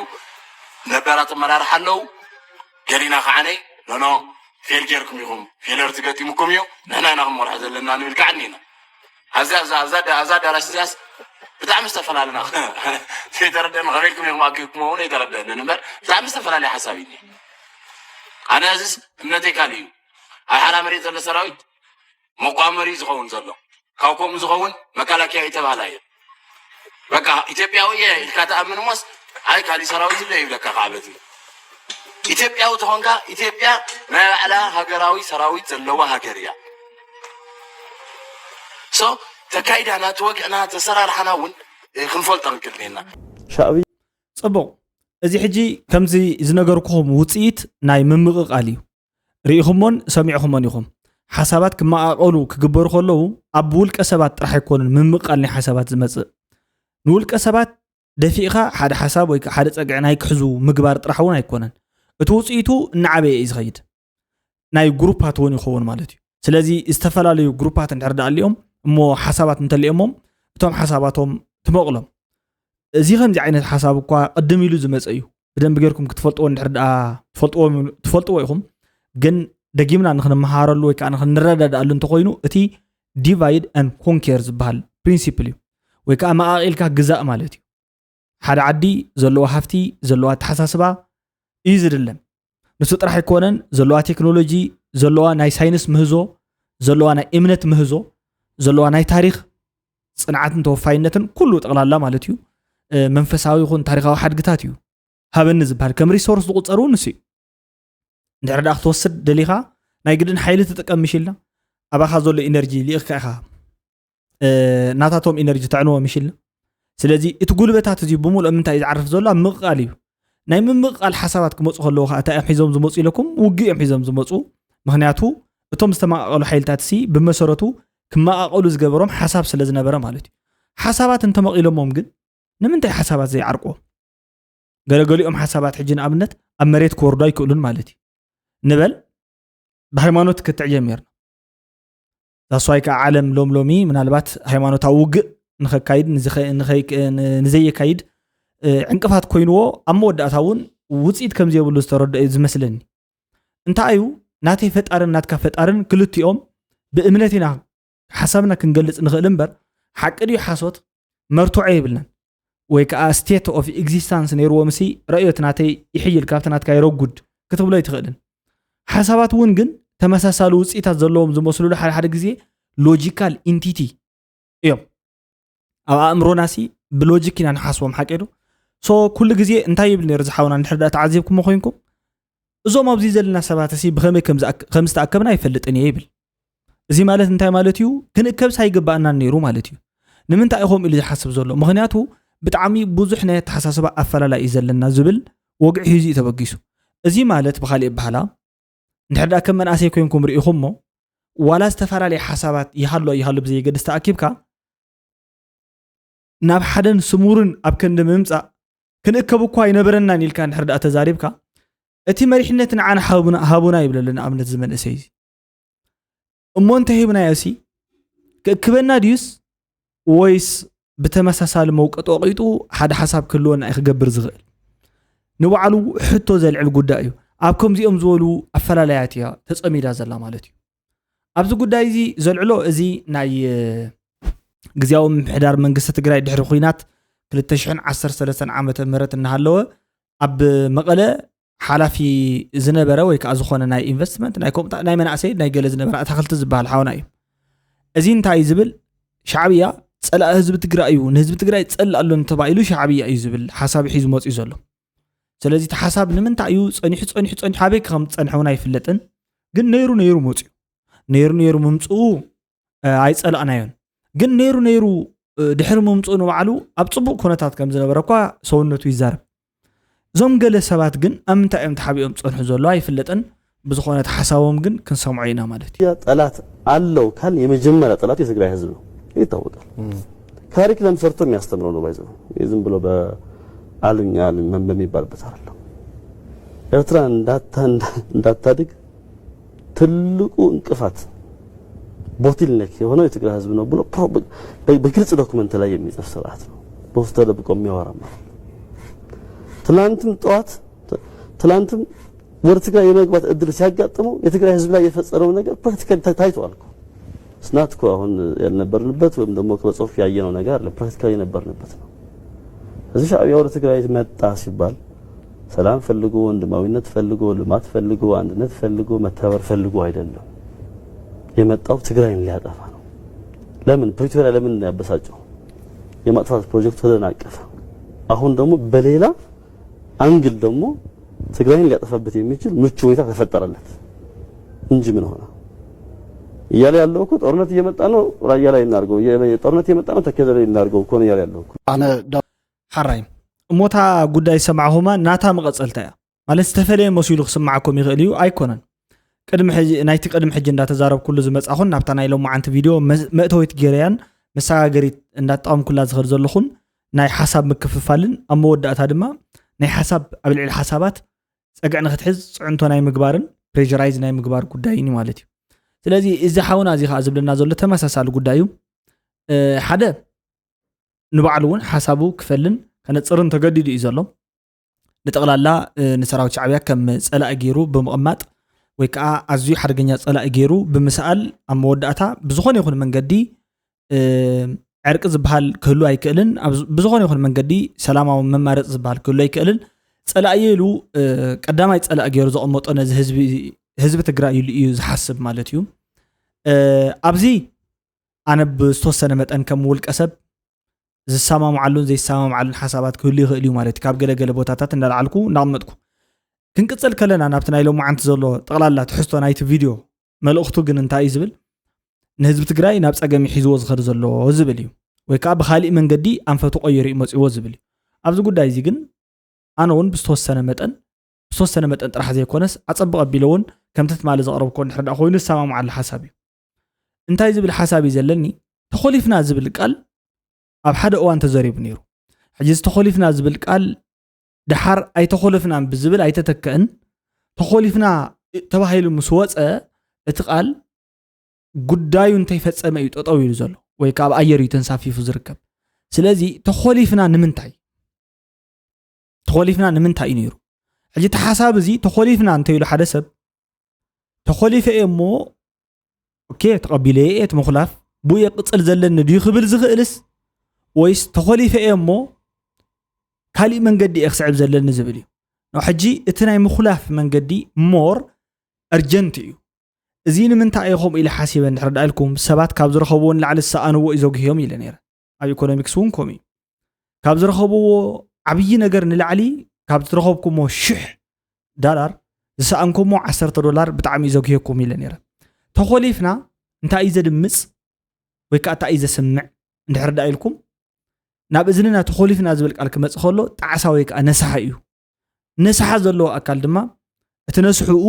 ነባራት ኣመራርሓ ኣለዉ። ገሊና ከዓነይ ኖኖ ፌል ጌርኩም ኢኹም፣ ፌለር ትገጢሙኩም እዩ፣ ንሕና ኢና ክንመርሖ ዘለና ንብል ከዓ እኒና። ኣብዛ ኣብዛ ኣብዛ ኣዳ- ኣብዛ ኣዳራሽ እዚኣስ ብጣዕሚ ዝተፈላለና ዘይተረደአኒ ከመይልኩም ኢኹም ኣኪብኩም እውን ኣይተረደአንን እምበር ብጣዕሚ ዝተፈላለየ ሓሳብ እዩ። ኣነ እዚስ እምነተይ ካልእ እዩ። ኣብ ሓራ መሬት ዘሎ ሰራዊት መቋመሪ ዝኸውን ዘሎ ካብ ከምኡ ዝኸውን መከላከያ ይተባህላ እየን። በቃ ኢትዮጵያዊ እየ ኢልካ ተኣምን እሞስ ኣይ ካሊእ ሰራዊት እንደ ይብለካ ከዓ በቲ ኢትዮጵያዊ ተኾንካ ኢትዮጵያ ናይ ባዕላ ሃገራዊ ሰራዊት ዘለዋ ሃገር እያ። ሶ ተካይዳና ተወግዕና ተሰራርሓና እውን ክንፈልጦ ክንክእል ኔና። ሻዕብያ ፅቡቕ። እዚ ሕጂ ከምዚ ዝነገርኩኹም ውፅኢት ናይ ምምቕቓል እዩ። ርኢኹሞን ሰሚዕኹሞን ኢኹም። ሓሳባት ክመቓቐሉ ክግበሩ ከለዉ ኣብ ውልቀ ሰባት ጥራሕ ኣይኮኑን ምምቕቓል ናይ ሓሳባት ዝመፅእ። ንውልቀ ሰባት ደፊእኻ ሓደ ሓሳብ ወይ ከዓ ሓደ ፀግዒ ናይ ክሕዙ ምግባር ጥራሕ እውን ኣይኮነን። እቲ ውፅኢቱ እናዓበየ እዩ ዝኸይድ። ናይ ግሩፓት እውን ይኸውን ማለት እዩ። ስለዚ ዝተፈላለዩ ግሩፓት እንድሕር ደኣ ኣሊኦም እሞ ሓሳባት እንተሊኦሞም እቶም ሓሳባቶም ትመቕሎም። እዚ ከምዚ ዓይነት ሓሳብ እኳ ቅድም ኢሉ ዝመፀ እዩ። ብደንቢ ጌርኩም ክትፈልጥዎ እንድሕር ደኣ ትፈልጥዎ ትፈልጥዎ ኢኹም። ግን ደጊምና ንክንመሃረሉ ወይ ከዓ ንክንረዳድኣሉ እንተኮይኑ እቲ divide and conquer ዝበሃል ፕሪንሲፕል እዩ። ወይ ከዓ መቓቒልካ ግዛእ ማለት እዩ። ሓደ ዓዲ ዘለዋ ሃፍቲ ዘለዋ ኣተሓሳስባ እዩ ዝድለ። ንሱ ጥራሕ ኣይኮነን ዘለዋ ቴክኖሎጂ ዘለዋ ናይ ሳይንስ ምህዞ ዘለዋ ናይ እምነት ምህዞ ዘለዋ ናይ ታሪክ ፅንዓትን ተወፋይነትን ኩሉ ጠቕላላ ማለት እዩ። መንፈሳዊ ይኹን ታሪካዊ ሓድግታት እዩ ሃበኒ ዝበሃል ከም ሪሶርስ ዝቁፀር እውን ንሱ እዩ። እንድሕር ደኣ ክትወስድ ደሊኻ ናይ ግድን ሓይሊ ትጥቀም ምሽ ኢልና ኣባኻ ዘሎ ኢነርጂ ሊኢኽካ ኢኻ ናታቶም ኢነርጂ ተዕንዎ ምሽ ኢልና። ስለዚ እቲ ጉልበታት እዚ ብምሉእ ምንታይ እዩ ዝዓርፍ ዘሎ ኣብ ምቕቓል እዩ። ናይ ምምቕቓል ሓሳባት ክመፁ ከለዉ ከዓ እንታይ እዮም ሒዞም ዝመፁ ኢለኩም ውግእ እዮም ሒዞም ዝመፁ። ምክንያቱ እቶም ዝተመቃቐሉ ሓይልታት ሲ ብመሰረቱ ክመቃቐሉ ዝገበሮም ሓሳብ ስለ ዝነበረ ማለት እዩ። ሓሳባት እንተመቒሎሞም ግን ንምንታይ ሓሳባት ዘይዓርቅዎም? ገለገሊኦም ሓሳባት ሕጂ ንኣብነት ኣብ መሬት ክወርዱ ኣይክእሉን ማለት እዩ። ንበል ብሃይማኖት ክትዕ ጀሚርና ዛስዋይ ከዓ ዓለም ሎም ሎሚ ምናልባት ሃይማኖታዊ ውግእ ንኸካይድ ንዘየካይድ ዕንቅፋት ኮይንዎ ኣብ መወዳእታ እውን ውፅኢት ከም ዘየብሉ ዝተረድኦ እዩ ዝመስለኒ። እንታይ እዩ ናተይ ፈጣርን ናትካ ፈጣርን ክልቲኦም ብእምነት ኢና ሓሳብና ክንገልፅ ንኽእል እምበር ሓቂ ድዩ ሓሶት መርትዖ የብልናን። ወይ ከዓ state of existence ነይርዎም ሲ ረእዮት ናተይ ይሕይል ካብቲ ናትካ ይረጉድ ክትብሎ ኣይትኽእልን። ሓሳባት እውን ግን ተመሳሳሊ ውፅኢታት ዘለዎም ዝመስሉሉ ሓደ ሓደ ግዜ logical entity እዮም። ኣብ ኣእምሮና ሲ ብሎጂክ ኢና ንሓስቦም ሓቂ ዶ? ሶ ኩሉ ግዜ እንታይ ይብል ነይሩ ዝሓውና እንድሕር ደኣ ተዓዚብኩሞ ኮይንኩም እዞም ኣብዚ ዘለና ሰባት ሲ ብኸመይ ከም ዝተኣከብና ኣይፈልጥን እየ ይብል። እዚ ማለት እንታይ ማለት እዩ? ክንእከብስ ኣይግባኣናን ነይሩ ማለት እዩ። ንምንታይ ኢኹም ኢሉ ዝሓስብ ዘሎ? ምኽንያቱ ብጣዕሚ ብዙሕ ናይ ኣተሓሳስባ ኣፈላላይ እዩ ዘለና ዝብል ወግዒ ሒዙ እዩ ተበጊሱ። እዚ ማለት ብኻሊእ ኣበሃላ እንድሕር ደኣ ከም መናእሰይ ኮይንኩም ርኢኹሞ ዋላ ዝተፈላለየ ሓሳባት ይሃሉ ኣይሃሉ ብዘየገድስ ተኣኪብካ ናብ ሓደን ስሙርን ኣብ ክንዲ ምምፃእ ክንእከብ እኳ ኣይነበረናን ኢልካ እንድሕር ደኣ ተዛሪብካ እቲ መሪሕነት ንዓና ሃቡና ይብለሉ ንኣብነት እዚ መንእሰይ እዚ እሞ እንተሂብናዮ ሲ ክእክበና ድዩስ ወይስ ብተመሳሳሊ መውቀጢ ወቒጡ ሓደ ሓሳብ ክህልወና እዩ ክገብር ዝኽእል ንባዕሉ ሕቶ ዘልዕል ጉዳይ እዩ ኣብ ከምዚኦም ዝበሉ ኣፈላለያት እያ ተፀሚዳ ዘላ ማለት እዩ ኣብዚ ጉዳይ እዚ ዘልዕሎ እዚ ናይ ግዝያዊ ምምሕዳር መንግስቲ ትግራይ ድሕሪ ኩናት ክልተ ሽሕን ዓሰርተ ሰለስተን ዓመተ ምህረት እናሃለወ ኣብ መቐለ ሓላፊ ዝነበረ ወይ ከዓ ዝኾነ ናይ ኢንቨስትመንት ናይ ኮምጣ ናይ መናእሰይ ናይ ገለ ዝነበረ ኣታክልቲ ዝበሃል ሓውና እዩ እዚ እንታይ እዩ ዝብል ሻዕብያ ፀላእ ህዝቢ ትግራይ እዩ ንህዝቢ ትግራይ ፀላእ ኣሎ ተባሂሉ ሻዕብያ እዩ ዝብል ሓሳብ ሒዙ መፅኡ ዘሎ ስለዚ እቲ ሓሳብ ንምንታይ እዩ ፀኒሑ ፀኒሑ ፀኒሑ ኣበይ ከም ዝፀንሐ እውን ኣይፍለጥን ግን ነይሩ ነይሩ መፅኡ ነይሩ ነይሩ ምምፅኡ ኣይፀላእናዮን ግን ነይሩ ነይሩ ድሕሪ ምምፅኡ ንባዕሉ ኣብ ፅቡቅ ኩነታት ከም ዝነበረ እኳ ሰውነቱ ይዛረብ እዞም ገለ ሰባት ግን ኣብ ምንታይ እዮም ተሓቢኦም ፀንሑ ዘሎ ኣይፍለጥን ብዝኾነ እቲ ሓሳቦም ግን ክንሰምዖ ኢና ማለት እዩ። ጠላት ኣለው ካል የመጀመሪያ ጠላት የትግራይ ህዝብ ነው ይታወቃል። ካሪክለም ሰርቶ የሚያስተምረው ነው ባይዘው ዝም ብሎ በአሉኛ በሚባልበት አይደለም። ኤርትራ እንዳታድግ ትልቁ እንቅፋት ቦትልኔክ የሆነው የትግራይ ህዝብ ነው ብሎ በግልጽ ዶክመንት ላይ የሚጽፍ ስርዓት ነው። በውስጥ ተደብቆ የሚያወራ ማለት ትላንትም ጠዋት ትላንትም ወደ ትግራይ የመግባት እድል ሲያጋጥመው የትግራይ ህዝብ ላይ የፈጸመው ነገር ፕራክቲካሊ ታይቷል እኮ። ስናት እኮ አሁን ያልነበርንበት ወይም ደግሞ በጽሁፍ ያየነው ነገር አለ። ፕራክቲካሊ የነበርንበት ነው። እዚህ ሻዕቢያ ወደ ትግራይ መጣ ሲባል ሰላም ፈልጎ፣ ወንድማዊነት ፈልጎ፣ ልማት ፈልጎ፣ አንድነት ፈልጎ፣ መተባበር ፈልጎ አይደለም የመጣው። ትግራይን ሊያጠፋ ነው። ለምን ፕሪቶሪያ ለምን ያበሳጨው? የማጥፋት ፕሮጀክቱ ተደናቀፈ። አሁን ደግሞ በሌላ አንግል ደግሞ ትግራይን ሊያጠፋበት የሚችል ምቹ ሁኔታ ተፈጠረለት እንጂ ምን ሆነ እያለ ያለው እኮ ጦርነት እየመጣ ነው። ራያ ላይ እናርገው፣ ጦርነት እየመጣ ነው። ተከዘ ላይ እናርገው እኮ ነው እያለ ያለው እኮ። ኣነ ሓራይ እሞታ ጉዳይ ሰማዕኹማ ናታ መቐፀልታ እያ ማለት ዝተፈለየ መሲሉ ክስማዓኩም ይኽእል እዩ ኣይኮነን። ቅድሚ ሕጂ ናይቲ ቅድሚ ሕጂ እንዳተዛረብኩሉ ዝመጻኹን ናብታ ናይ ሎማዓንቲ ቪድዮ መእተዊት ገይረያን መሰጋገሪት እንዳተጠቐምኩላ ዝኸድ ዘለኹን ናይ ሓሳብ ምክፍፋልን ኣብ መወዳእታ ድማ ናይ ሓሳብ ኣብ ልዕሊ ሓሳባት ጸግዒ ንክትሕዝ ጽዕንቶ ናይ ምግባርን ፕሬራይዝ ናይ ምግባር ጉዳይን ማለት እዩ። ስለዚ እዚ ሓውና እዚ ከዓ ዝብለና ዘሎ ተመሳሳሊ ጉዳይ እዩ። ሓደ ንባዕሉ እውን ሓሳቡ ክፈልን ከነፅርን ተገዲዱ እዩ ዘሎ። ንጠቕላላ ንሰራዊት ሻዕብያ ከም ፀላኢ ገይሩ ብምቕማጥ ወይ ከዓ ኣዝዩ ሓደገኛ ፀላኢ ገይሩ ብምስኣል ኣብ መወዳእታ ብዝኾነ ይኹን መንገዲ ዕርቂ ዝበሃል ክህሉ ኣይክእልን፣ ብዝኾነ ይኹን መንገዲ ሰላማዊ መማረፂ ዝበሃል ክህሉ ኣይክእልን። ፀላኢ ኢሉ ቀዳማይ ፀላኢ ገይሩ ዘቐመጦ ነዚ ህዝቢ ትግራይ ኢሉ እዩ ዝሓስብ ማለት እዩ። ኣብዚ ኣነ ብዝተወሰነ መጠን ከም ውልቀ ሰብ ዝሰማምዓሉን ዘይሰማምዓሉን ሓሳባት ክህሉ ይኽእል እዩ ማለት እዩ። ካብ ገለገለ ቦታታት እንዳልዓልኩ እንዳቐመጥኩ ክንቅፅል ከለና ናብቲ ናይ ሎማዓንቲ ዘሎ ጠቕላላ ትሕዝቶ ናይቲ ቪድዮ መልእኽቱ ግን እንታይ እዩ ዝብል ንህዝቢ ትግራይ ናብ ፀገም እዩ ሒዝዎ ዝኸድ ዘሎ ዝብል እዩ ወይ ከዓ ብካሊእ መንገዲ ኣንፈቱ ቀይሩ እዩ መፅዎ ዝብል እዩ። ኣብዚ ጉዳይ እዚ ግን ኣነ እውን ብዝተወሰነ መጠን ብዝተወሰነ መጠን ጥራሕ ዘይኮነስ ኣፀብቕ ኣቢለ እውን ከምቲ ትማሊ ዘቕረብኮ እንድሕር ዳ ኮይኑ ዝሰማምዓሉ ሓሳብ እዩ። እንታይ ዝብል ሓሳብ እዩ ዘለኒ? ተኾሊፍና ዝብል ቃል ኣብ ሓደ እዋን ተዘሪቡ ነይሩ። ሕጂ እዚ ተኾሊፍና ዝብል ቃል ደሓር ኣይተኾለፍናን ብዝብል ኣይተተከእን። ተኾሊፍና ተባሂሉ ምስ ወፀ እቲ ቃል ጉዳዩ እንተይፈፀመ እዩ ጠጠው ኢሉ ዘሎ ወይ ከዓ ኣብ ኣየር እዩ ተንሳፊፉ ዝርከብ። ስለዚ ተኾሊፍና ንምንታይ ተኾሊፍና ንምንታይ እዩ ነይሩ? ሕጂ እቲ ሓሳብ እዚ ተኾሊፍና እንተይሉ ሓደ ሰብ ተኾሊፈ እየ እሞ ኦኬ ተቐቢለ እየ እቲ ምኹላፍ ብኡ እየ ቅፅል ዘለኒ ድዩ ክብል ዝኽእልስ ወይስ ተኾሊፈ እየ እሞ ካሊእ መንገዲ እየ ክስዕብ ዘለኒ ዝብል እዩ። ሕጂ እቲ ናይ ምኹላፍ መንገዲ ሞር እርጀንት እዩ። እዚ ንምንታይ እየ ከምኡ ኢለ ሓሲበ እንድሕር ዳ ኢልኩም ሰባት ካብ ዝረኸብዎ ንላዕሊ ዝሰኣንዎ እዩ ዘጉህዮም ኢለ ነይረ። ኣብ ኢኮኖሚክስ እውን ከምኡ እዩ። ካብ ዝረኸብዎ ዓብዪ ነገር ንላዕሊ ካብ ዝረኸብኩሞ ሽሕ ዳላር ዝሰኣንኩሞ ዓሰርተ ዶላር ብጣዕሚ እዩ ዘጉህየኩም ኢለ ነይረ። ተኾሊፍና እንታይ እዩ ዘድምፅ ወይ ከዓ እንታይ እዩ ዘስምዕ እንድሕር ዳ ኢልኩም ናብ እዝንና ተኾሊፍና ዝብል ቃል ክመፅእ ከሎ ጣዕሳ ወይ ከዓ ነስሓ እዩ። ነስሓ ዘለዎ ኣካል ድማ እቲ ነስሕኡ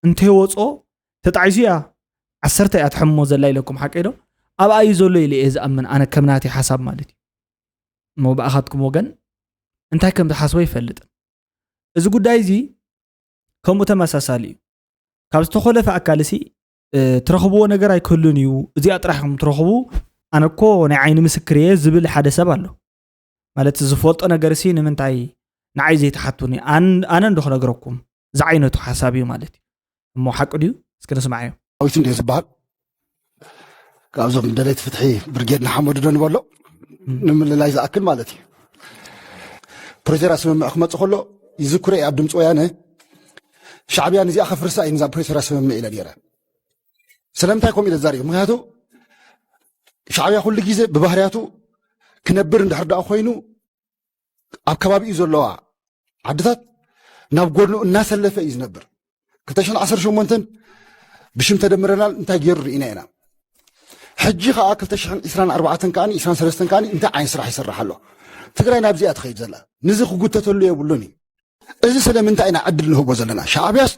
እንተይወፅኦ ተጣዒሱ እያ ዓሰርተ እያ ትሕምሞ ዘላ ኢለኩም ሓቀይ ዶ? ኣብኣ እዩ ዘሎ ኢለ እየ ዝኣምን ኣነ ከም ናተይ ሓሳብ ማለት እዩ። እሞ ብኣኻትኩም ወገን እንታይ ከም ዝሓስቦ ይፈልጥን። እዚ ጉዳይ እዚ ከምኡ ተመሳሳሊ እዩ። ካብ ዝተኾለፈ ኣካል ሲ ትረኽብዎ ነገር ኣይክህሉን እዩ። እዚኣ ጥራሕ ከም ትረኽቡ ኣነ እኮ ናይ ዓይኒ ምስክር እየ ዝብል ሓደ ሰብ ኣሎ። ማለት ዝፈልጦ ነገር ሲ ንምንታይ ንዓይ ዘይትሓቱኒ ኣነ እንዶ ክነግረኩም ዝዓይነቱ ሓሳብ እዩ ማለት እዩ። እሞ ሓቂ ድዩ? እስኪ ንስማዓዮ። ዳዊት እንደ ዝበሃል ካብዞም ደለይቲ ፍትሒ ብርጌድ ንሓመዱ ዶ ንበሎ ንምልላይ ዝኣክል ማለት እዩ። ፕሪቶርያ ስምምዕ ክመፅእ ከሎ ይዝክሮ እየ ኣብ ድምፂ ወያነ ሻዕብያ ንዚኣ ከፍርሳ እዩ ንዛ ፕሪቶርያ ስምምዕ ኢለ ነይረ። ስለምንታይ ከምኡ ኢለ ዛሪቡ? ምክንያቱ ሻዕብያ ኩሉ ግዜ ብባህርያቱ ክነብር እንድሕር ደኣ ኮይኑ ኣብ ከባቢኡ ዘለዋ ዓድታት ናብ ጎድኑ እናሰለፈ እዩ ዝነብር። ክልተ ሽሕን ዓሰርተ ሸሞንተን ብሽም ተደምረናል እንታይ ገይሩ ርኢና ኢና። ሕጂ ከዓ ክልተ ሽሕን ዕስራን ኣርባዕተን ከዓ ዕስራን ሰለስተን ከዓ እንታይ ዓይነት ስራሕ ይሰርሕ ኣሎ? ትግራይ ናብዚኣ ትኸይድ ዘላ ንዚ ክጉተተሉ የብሉን እዩ። እዚ ስለምንታይ ኢና ዕድል ንህቦ ዘለና? ሻዕብያስ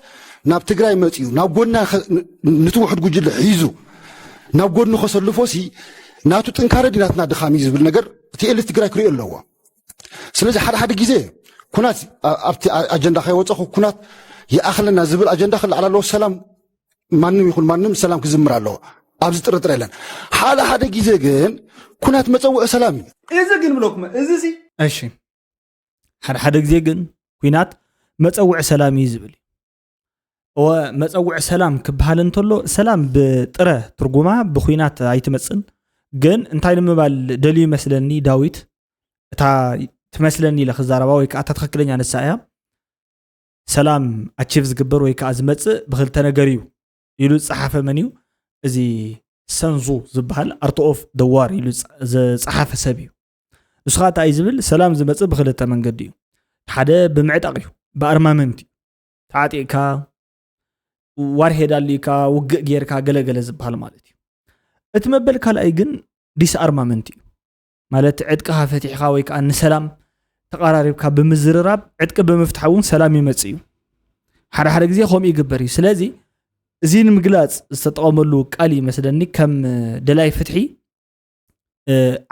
ናብ ትግራይ መፂኡ ናብ ጎና ንትውሕድ ጉጅለ ሒዙ ናብ ጎድኑ ከሰልፎ ሲ ናቱ ጥንካረ ድዩ ናትና ድኻም እዩ ዝብል ነገር እቲ ኤሊት ትግራይ ክሪኦ ኣለዎ። ስለዚ ሓደ ሓደ ግዜ ኩናት ኣብቲ ኣጀንዳ ከይወፀኹ ኩናት ይኣኽለና ዝብል ኣጀንዳ ክልዓል ኣለዎ። ሰላም ማንም ይኹን ማንም ሰላም ክዝምር ኣለዎ። ኣብዚ ጥርጥር የለን። ሓደ ሓደ ግዜ ግን ኩናት መፀውዒ ሰላም እዩ። እዚ ግን ብለኩም እዚ ሲ እሺ ሓደ ሓደ ግዜ ግን ኩናት መፀውዒ ሰላም እዩ ዝብል እዩ። እወ መፀውዒ ሰላም ክበሃል እንተሎ ሰላም ብጥረ ትርጉማ ብኩናት ኣይትመፅን። ግን እንታይ ንምባል ደልዩ ይመስለኒ ዳዊት እታ ትመስለኒ ኢለ ክዛረባ ወይ ከዓ እታ ትኽክለኛ ንሳ እያ። ሰላም ኣቺቭ ዝግበር ወይ ከዓ ዝመፅእ ብክልተ ነገር እዩ ኢሉ ዝፀሓፈ መን እዩ? እዚ ሰንዙ ዝበሃል ኣርት ኦፍ ደ ዋር ኢሉ ዝፀሓፈ ሰብ እዩ። ንሱ ከዓ እንታይ እዩ ዝብል? ሰላም ዝመፅእ ብክልተ መንገዲ እዩ። ሓደ ብምዕጣቕ እዩ፣ ብኣርማመንት እዩ። ተዓጢቕካ ዋርሄድ ኣልካ ውግእ ጌርካ ገለገለ ዝበሃል ማለት እዩ። እቲ መበል ካልኣይ ግን ዲስኣርማመንት እዩ። ማለት ዕጥቅኻ ፈቲሕካ ወይ ከዓ ንሰላም ተቐራሪብካ ብምዝርራብ ዕጥቂ ብምፍታሕ እውን ሰላም ይመፅእ እዩ። ሓደ ሓደ ግዜ ከምኡ ይግበር እዩ። ስለዚ እዚ ንምግላፅ ዝተጠቐመሉ ቃል ይመስለኒ ከም ደላይ ፍትሒ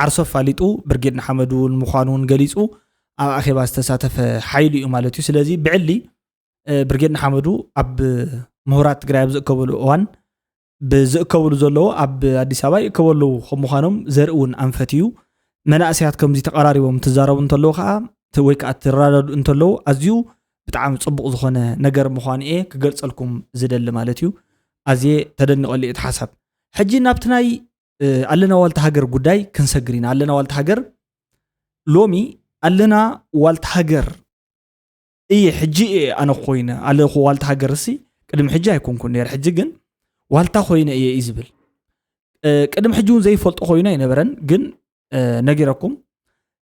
ዓርሶ ኣፋሊጡ ብርጌድ ንሓመዱ ንምዃኑ እውን ገሊፁ ኣብ ኣኼባ ዝተሳተፈ ሓይሊ እዩ ማለት እዩ። ስለዚ ብዕሊ ብርጌድ ንሓመዱ ኣብ ምሁራት ትግራይ ኣብ ዝእከበሉ እዋን ብዝእከብሉ ዘለዉ ኣብ ኣዲስ ኣበባ ይእከቡ ኣለዉ ከም ምዃኖም ዘርኢ እውን ኣንፈት እዩ። መናእሰያት ከምዚ ተቐራሪቦም ትዛረቡ እንተለዉ ከዓ ወይ ከዓ ትረዳድኡ እንተለዉ ኣዝዩ ብጣዕሚ ፅቡቕ ዝኾነ ነገር ምዃኑ እየ ክገልፀልኩም ዝደሊ ማለት እዩ። ኣዝየ ተደኒቐሉ እቲ ሓሳብ። ሕጂ ናብቲ ናይ ኣለና ዋልታ ሃገር ጉዳይ ክንሰግር ኢና። ኣለና ዋልታ ሃገር ሎሚ ኣለና ዋልታ ሃገር እየ ሕጂ እየ ኣነ ኮይነ ኣለኹ ዋልታ ሃገር እሲ ቅድሚ ሕጂ ኣይኮንኩን ነይረ። ሕጂ ግን ዋልታ ኮይነ እየ እዩ ዝብል። ቅድሚ ሕጂ እውን ዘይፈልጦ ኮይኑ ኣይነበረን። ግን ነጊረኩም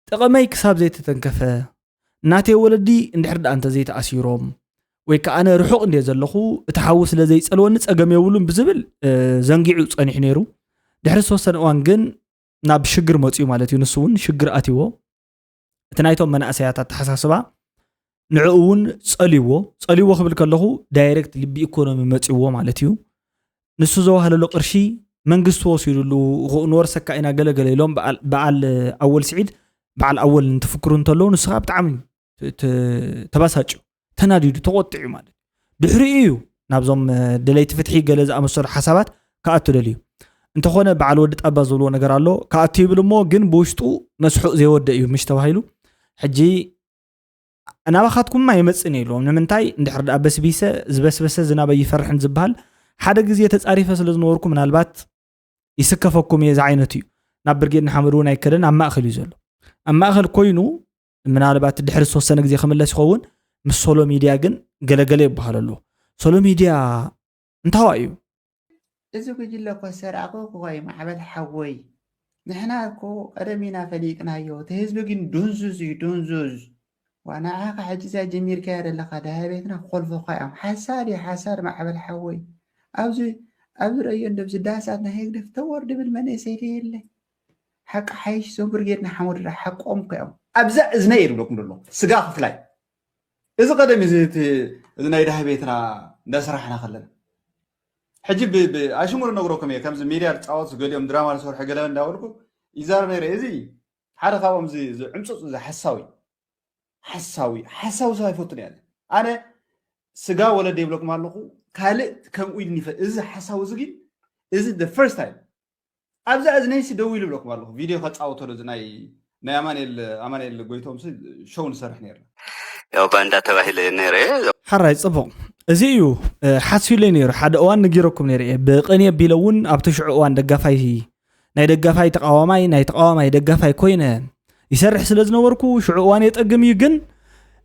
ጥቕመይ ክሳብ ዘይተተንከፈ ናተይ ወለዲ እንድሕር ደኣ እንተ ዘይተኣሲሮም ወይ ከዓ ኣነ ርሑቕ እንደ ዘለኹ እቲ ሓዊ ስለ ዘይጸልወኒ ጸገም የብሉን ብዝብል ዘንጊዑ ጸኒሑ ነይሩ። ድሕሪ ዝተወሰነ እዋን ግን ናብ ሽግር መፅኡ ማለት እዩ። ንሱ እውን ሽግር ኣትዎ። እቲ ናይቶም መናእሰያት ኣተሓሳስባ ንዕኡ እውን ፀልዎ። ፀልዎ ክብል ከለኹ ዳይሬክት ልቢ ኢኮኖሚ መፅዎ ማለት እዩ። ንሱ ዘዋህለሎ ቅርሺ መንግስቲ ወሲዱሉ ንወርሰካ ኢና ገለገለ ኢሎም በዓል ኣወል ስዒድ በዓል ኣወል እንትፍክሩ እንተለዉ ንሱ ከዓ ብጣዕሚ ተባሳጭ ተናዲዱ ተቆጢዑ ማለት ድሕሪኡ እዩ ናብዞም ደለይቲ ፍትሒ ገለ ዝኣመሰሉ ሓሳባት ክኣቱ ደልዩ። እንተኾነ በዓል ወዲ ጣባ ዝብልዎ ነገር ኣሎ። ክኣቱ ይብል እሞ ግን ብውሽጡ መስሑቕ ዘይወደ እዩ ምሽ ተባሂሉ። ሕጂ ናባኻትኩምማ ይመፅን የለዎም ንምንታይ እንድሕር ደኣ በስቢሰ ዝበስበሰ ዝናበ ይፈርሕን ዝበሃል ሓደ ግዜ ተፃሪፈ ስለ ዝነበርኩ ምናልባት ይስከፈኩም እየ ዝዓይነቱ እዩ። ናብ ብርጌድ ንሓመዱ እውን ኣይከደን ኣብ ማእኸል እዩ ዘሎ። ኣብ ማእኸል ኮይኑ ምናልባት ድሕሪ ዝተወሰነ ግዜ ክምለስ ይኸውን። ምስ ሶሎ ሚድያ ግን ገለገለ ይበሃል ኣሎ። ሶሎ ሚድያ እንታዋ እዩ? እዚ ጉጅለ እኮ ሰራቂ እኮ እዩ ማዕበል ሓወይ። ንሕና እኮ ቀደም ኢና ፈሊጥናዮ። እቲ ህዝቢ ግን ዱንዙዝ እዩ ዱንዙዝ። ዋ ንዓኻ ሕጂ እዛ ጀሚርካያ ዘለኻ ደሃ ቤትና ክኾልፉኻ እዮም። ሓሳድ እዩ ሓሳድ ማዕበል ሓወይ። ኣብዚ ኣብዚ ረእዮ እንዶ ኣብዚ ዳሳት ናይ ህግደፍ ተወር ድብል መንእሰይ ደየለ። ሓቂ ሓይሽ እዞም ብርጌድ ንሓመዱ ደኣ ሓቆም እኮ እዮም። ኣብዛ እዝነይ እየ ዝብለኩም ዘሎ ስጋ ክፍላይ እዚ ቀደም እዚ እቲ እዚ ናይ ዳህ ቤትና እንዳሰራሕና ከለና ሕጂ ብ- ብ- ኣሽሙር ነግረኩም እየ ከምዚ ሚድያ ዝፃወቱ ገሊኦም ድራማ ዝሰርሑ ገለ እንዳበልኩ ይዛረብ ነይረ እዚ ሓደ ካብኦም እዚ እዚ ዕምፅፅ እዚ ሓሳዊ ሓሳዊ ሓሳዊ ሰብ ኣይፈቱን እየ ኣነ ስጋ ወለደ ይብለኩም ኣለኹ ካልእ ከምኡ ኢልኒ ይፈ- እዚ ሓሳዊ እዚ ግን እዚ the first time ኣብዛ እዝነይሲ ደው ኢሉ ብለኩም ኣለኹ ቪድዮ ከፃወተሉ እዚ ናይ ናይ ኣማንኤል ኣማንኤል ጎይቶም ሲ ሾው ንሰርሕ ነርና ያው ባንዳ ተባሂለ ነረ ሓራይ ፅቡቕ እዚ እዩ ሓስዩለይ ነይሩ ሓደ እዋን ነጊረኩም ነይረ እየ ብቕንየ ቢለ እውን ኣብቲ ሽዑ እዋን ደጋፋይ ናይ ደጋፋይ ተቃዋማይ ናይ ተቃዋማይ ደጋፋይ ኮይነ ይሰርሕ ስለ ዝነበርኩ ሽዑ እዋን የጠግም እዩ ግን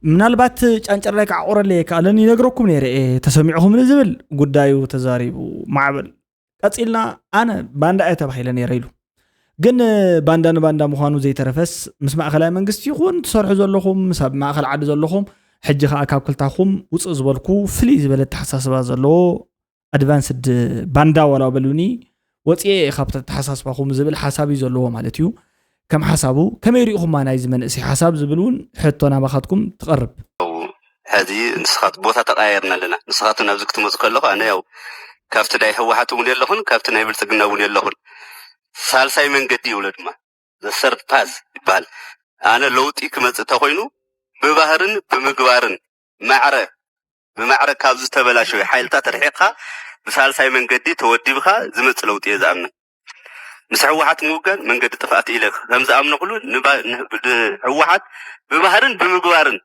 ምናልባት ጫንጨራይ ክዓቑረለይ የከኣለን ይነግረኩም ነይረ እየ ተሰሚዕኹምኒ ዝብል ጉዳዩ ተዛሪቡ ማዕበል ቀፂልና ኣነ ባንዳ እየ ተባሂለ ነይረ ኢሉ ግን ባንዳ ንባንዳ ምዃኑ ዘይተረፈስ ምስ ማእኸላይ መንግስቲ ይኹን ትሰርሑ ዘለኹም ምስ ኣብ ማእኸል ዓዲ ዘለኹም ሕጂ ከዓ ካብ ክልታኹም ውፅእ ዝበልኩ ፍልይ ዝበለ ተሓሳስባ ዘለዎ ኣድቫንስድ ባንዳ ዋላ በሉኒ ወፅኤ እየ ካብቲ ኣተሓሳስባኹም ዝብል ሓሳብ እዩ ዘለዎ ማለት እዩ ከም ሓሳቡ ከመይ ሪኢኹማ ናይዚ መንእሰይ ሓሳብ ዝብል እውን ሕቶ ናባኻትኩም ትቐርብ ሕዚ ንስኻት ቦታ ተቀያየርና ኣለና። ንስኻት ናብዚ ክትመፁ ከለኹ ኣነ ያው ካብቲ ናይ ህወሓት እውን የለኹን፣ ካብቲ ናይ ብልፅግና እውን የለኹን። ሳልሳይ መንገዲ ይብሎ ድማ the third path ይበሃል። ኣነ ለውጢ ክመፅእ ተኮይኑ ብባህርን ብምግባርን ማዕረ ብማዕረ ካብ ዝተበላሸዩ ሓይልታት ርሒቕካ ብሳልሳይ መንገዲ ተወዲብካ ዝመፅእ ለውጢ እየ ዝኣምን። ምስ ህወሓት ምውጋን መንገዲ ጥፍኣት ኢለ ከም ዝኣምኖ ኩሉ ንባ- ን- ብ- ህወሓት ብባህርን ብምግባርን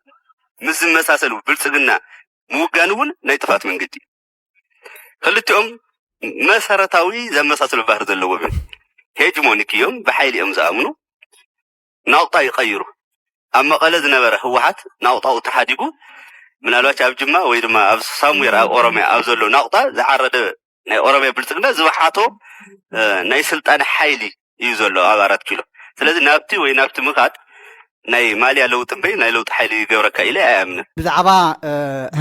ምስ ዝመሳሰሉ ብልፅግና ምውጋን እውን ናይ ጥፍኣት መንገዲ እዩ። ክልቲኦም መሰረታዊ ዘመሳስሉ ባህሪ ዘለዎም እዮም። ሄጅሞኒክ እዮም፣ ብሓይሊ እዮም ዝኣምኑ። ናውጣ ይቀይሩ። ኣብ መቐለ ዝነበረ ህወሓት ናውጣኡ ተሓዲጉ ምናልባት ኣብ ጅማ ወይ ድማ ኣብ ሳሙዌር ኣብ ኦሮሚያ ኣብ ዘሎ ናውጣ ዝዓረደ ናይ ኦሮሚያ ብልፅግና ዝወሓቶ ናይ ስልጣን ሓይሊ እዩ ዘሎ ኣብ ኣራት ኪሎ። ስለዚ ናብቲ ወይ ናብቲ ምኻድ ናይ ማልያ ለውጢ እምበይ ናይ ለውጢ ሓይሊ ይገብረካ ኢለ ኣይኣምንን። ብዛዕባ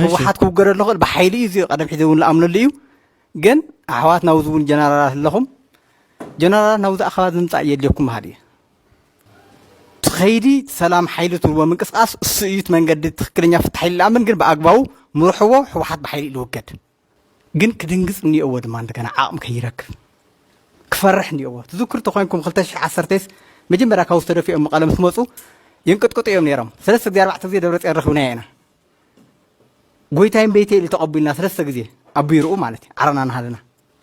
ህወሓት ክውገደሉ ክእል ብሓይሊ እዩ ቀደም ሒዘ እውን ዝኣምነሉ እዩ። ግን ኣሕዋት ናብዚ እውን ጀነራላት ኣለኹም፣ ጀነራላት ናብዚ ኣኸባ ዝምፃእ የድልየኩም በሃሊ እየ። ትኸይዲ ሰላም ሓይሊ ትብልዎ ምንቅስቃስ እሱ እዩ እቲ መንገዲ ትኽክለኛ ፍታሕ ኢሉ ዝኣምን፣ ግን ብኣግባቡ ምርሕዎ ህወሓት ብሓይሊ እዩ ዝውገድ። ግን ክድንግፅ እኒኦዎ ድማ እንደገና ዓቕሚ ከይረክብ ክፈርሕ እኒኦዎ። ትዝክሩ ተኮይንኩም ክልተ ሽሕ ዓሰርተ መጀመርያ ካብ ዝተደፊኦም መቐለ ምስ መፁ የንቅጥቅጡ እዮም ነይሮም። ሰለስተ ግዜ ኣርባዕተ ግዜ ደብረፅዮን ረኺብናዮ ኢና። ጎይታይን ቤተይ ኢሉ ተቐቢልና ሰለስተ ግዜ ኣብ ቢሮኡ ማለት እዩ ዓረና እናሃለና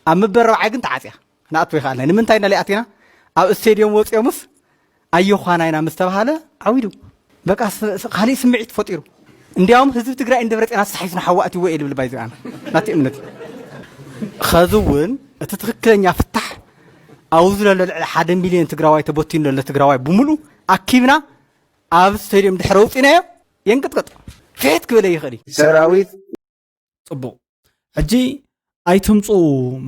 ኣብ ምበር ረብዓይ ግን ተዓፅያ። ንኣትዎ ይኸኣልና ንምንታይ ኢና ሊኣቲና ኣብ ስቴድዮም ወፂኦምስ ኣየዃና ኢና ምስ ተባሃለ ዓዊዱ በቃ ካሊእ ስምዒት ፈጢሩ። እንዲያውም ህዝቢ ትግራይ እንደብረፅዮን ኣስተሓይስና ሓዋ ኣትዎ እየ ልብል ባይዘ ኣነ ናቲ እምነት። ኸዚ እውን እቲ ትኽክለኛ ፍታሕ ኣብዚ ዘሎ ልዕሊ ሓደ ሚሊዮን ትግራዋይ ተበቲኑ ዘሎ ትግራዋይ ብምሉ ኣኪብና ኣብ ስቴድዮም ድሕረ ውፂናዮ የንቅጥቅጥ ፍሕት ክበለ ይኽእል እዩ። ሰራዊት ፅቡቕ ሕጂ ኣይትምፁ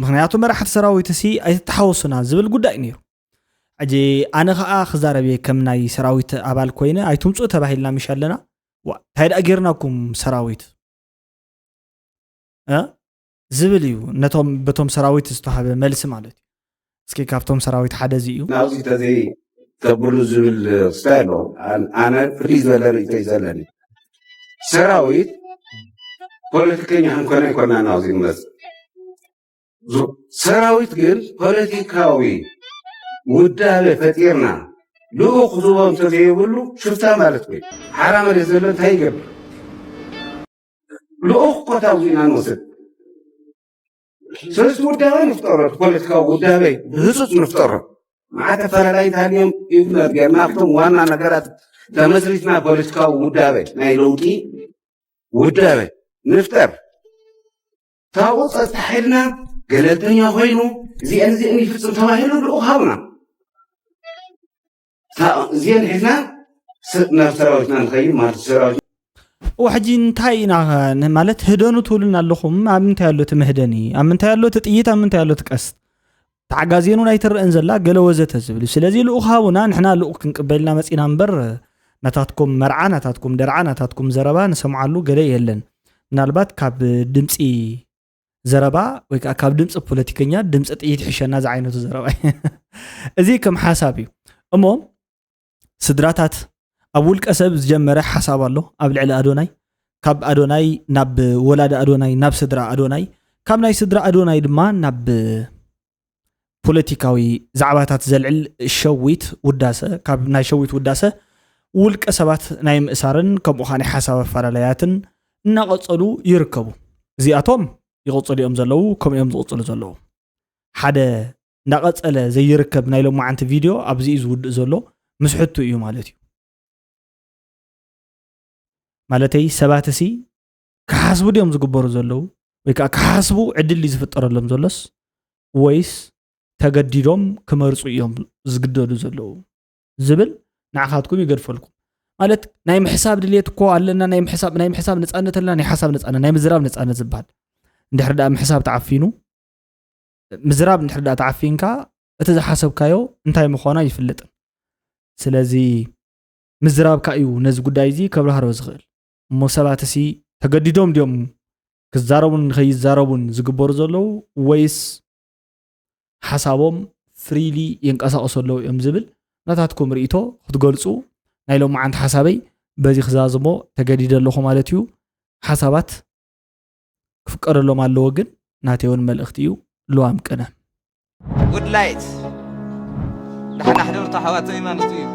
ምክንያቱ መራሕቲ ሰራዊት ሲ ኣይትተሓወሱና ዝብል ጉዳይ ነይሩ። ሕጂ ኣነ ከዓ ክዛረብ እየ ከም ናይ ሰራዊት ኣባል ኮይነ ኣይትምፁ ተባሂልና ምሽ ኣለና እንታይ ደኣ ጌርናኩም ሰራዊት ዝብል እዩ ነቶም በቶም ሰራዊት ዝተሃበ መልሲ ማለት እዩ። እስኪ ካብቶም ሰራዊት ሓደ እዚ እዩ። ናብዚ ተዘይ ተብሉ ዝብል ክስታይ ኣሎ። ኣነ ፍልይ ዝበለ ርእቶ እዩ ዘለኒ። ሰራዊት ፖለቲከኛ ክንኮነ ኣይኮና ናብዚ ንመፅእ። ሰራዊት ግን ፖለቲካዊ ውዳበ ፈጢርና ልኡኽ ዝቦ እንተዘይብሉ ሽፍታ ማለት ወይ ሓራ መሬት ዘሎ እንታይ ይገብር? ልኡኽ ኮታ ውዚና ንወስድ። ስለዚ ውዳበ ንፍጠሮ፣ ፖለቲካዊ ውዳበ ብህፁፅ ንፍጠሮ። መዓት ኣፈላላይ እንተሃልዮም ይብሉ ነርጌርና ኣብቶም ዋና ነገራት ተመስሪትና ፖለቲካዊ ውዳበ ናይ ለውጢ ውዳበ ንፍጠር። ካብኡ ፀጥታ ሓይልና ገለልተኛ ኮይኑ እዚአን እዚአን ይፍፅም ተባሂሉ ልኡኽ ሃብና። እዚአን ሒዝና ናብ ሰራዊትና ንኸይድ ማለት ሰራዊት እዋ ሕጂ እንታይ ኢና ማለት ህደኑ ትብሉና ኣለኹም? ኣብ ምንታይ ኣሎ እቲ መህደኒ? ኣብ ምንታይ ኣሎ እቲ ጥይት? ኣብ ምንታይ ኣሎ እቲ ቀስት? ተዓጋዜኑ ኣይትረአን ዘላ ገለ ወዘተ ዝብል እዩ። ስለዚ ልኡኽ ሃቡና ንሕና ልኡኽ ክንቅበል ኢና መፂና እምበር ናታትኩም መርዓ፣ ናታትኩም ደርዓ፣ ናታትኩም ዘረባ ንሰምዓሉ ገለ የለን። ምናልባት ካብ ድምፂ ዘረባ ወይ ከዓ ካብ ድምፂ ፖለቲከኛ ድምፂ ጥይት ይሕሸና ዝዓይነቱ ዘረባ እዩ። እዚ ከም ሓሳብ እዩ እሞ ስድራታት ኣብ ውልቀ ሰብ ዝጀመረ ሓሳብ ኣሎ ኣብ ልዕሊ ኣዶናይ ካብ ኣዶናይ ናብ ወላዲ ኣዶናይ ናብ ስድራ ኣዶናይ ካብ ናይ ስድራ ኣዶናይ ድማ ናብ ፖለቲካዊ ዛዕባታት ዘልዕል ሸዊት ውዳሰ ካብ ናይ ሸዊት ውዳሰ ውልቀ ሰባት ናይ ምእሳርን ከምኡ ከዓ ናይ ሓሳብ ኣፈላለያትን እናቐፀሉ ይርከቡ። እዚኣቶም ይቕፅሉ እዮም ዘለዉ ከምኡ እዮም ዝቕፅሉ ዘለዉ። ሓደ እንዳቐፀለ ዘይርከብ ናይ ሎማዓንቲ ቪድዮ ኣብዚ እዩ ዝውድእ ዘሎ ምስ ሕቱ እዩ ማለት እዩ። ማለተይ ሰባት እሲ ክሓስቡ ድዮም ዝግበሩ ዘለዉ ወይ ከዓ ክሓስቡ ዕድል ዝፍጠረሎም ዘሎስ ወይስ ተገዲዶም ክመርፁ እዮም ዝግደዱ ዘለዉ ዝብል ንዓኻትኩም ይገድፈልኩም። ማለት ናይ ምሕሳብ ድልየት እኮ ኣለና፣ ናይ ምሕሳብ ናይ ምሕሳብ ነፃነት ኣለና፣ ናይ ሓሳብ ነፃነት፣ ናይ ምዝራብ ነፃነት ዝበሃል እንድሕር ደኣ ምሕሳብ ተዓፊኑ ምዝራብ እንድሕር ደኣ ተዓፊንካ እቲ ዝሓሰብካዮ እንታይ ምዃኑ ኣይፍለጥን። ስለዚ ምዝራብካ እዩ ነዚ ጉዳይ እዚ ከብራህርሆ ዝኽእል። እሞ ሰባት እሲ ተገዲዶም ድዮም ክዛረቡን ከይዛረቡን ዝግበሩ ዘለዉ ወይስ ሓሳቦም ፍሪሊ የንቀሳቕሱ ኣለዉ እዮም ዝብል ናታትኩም ርእይቶ ክትገልፁ ናይ ሎማዓንቲ ሓሳበይ በዚ ክዛዝሞ ተገዲደ ኣለኹ ማለት እዩ። ሓሳባት ክፍቀደሎም ኣለዎ። ግን ናተይ እውን መልእኽቲ እዩ። ልዋም ቅነ ጉድ ላይት ደሓና ሕደሩ ኣሕዋተይ ማለት እዩ።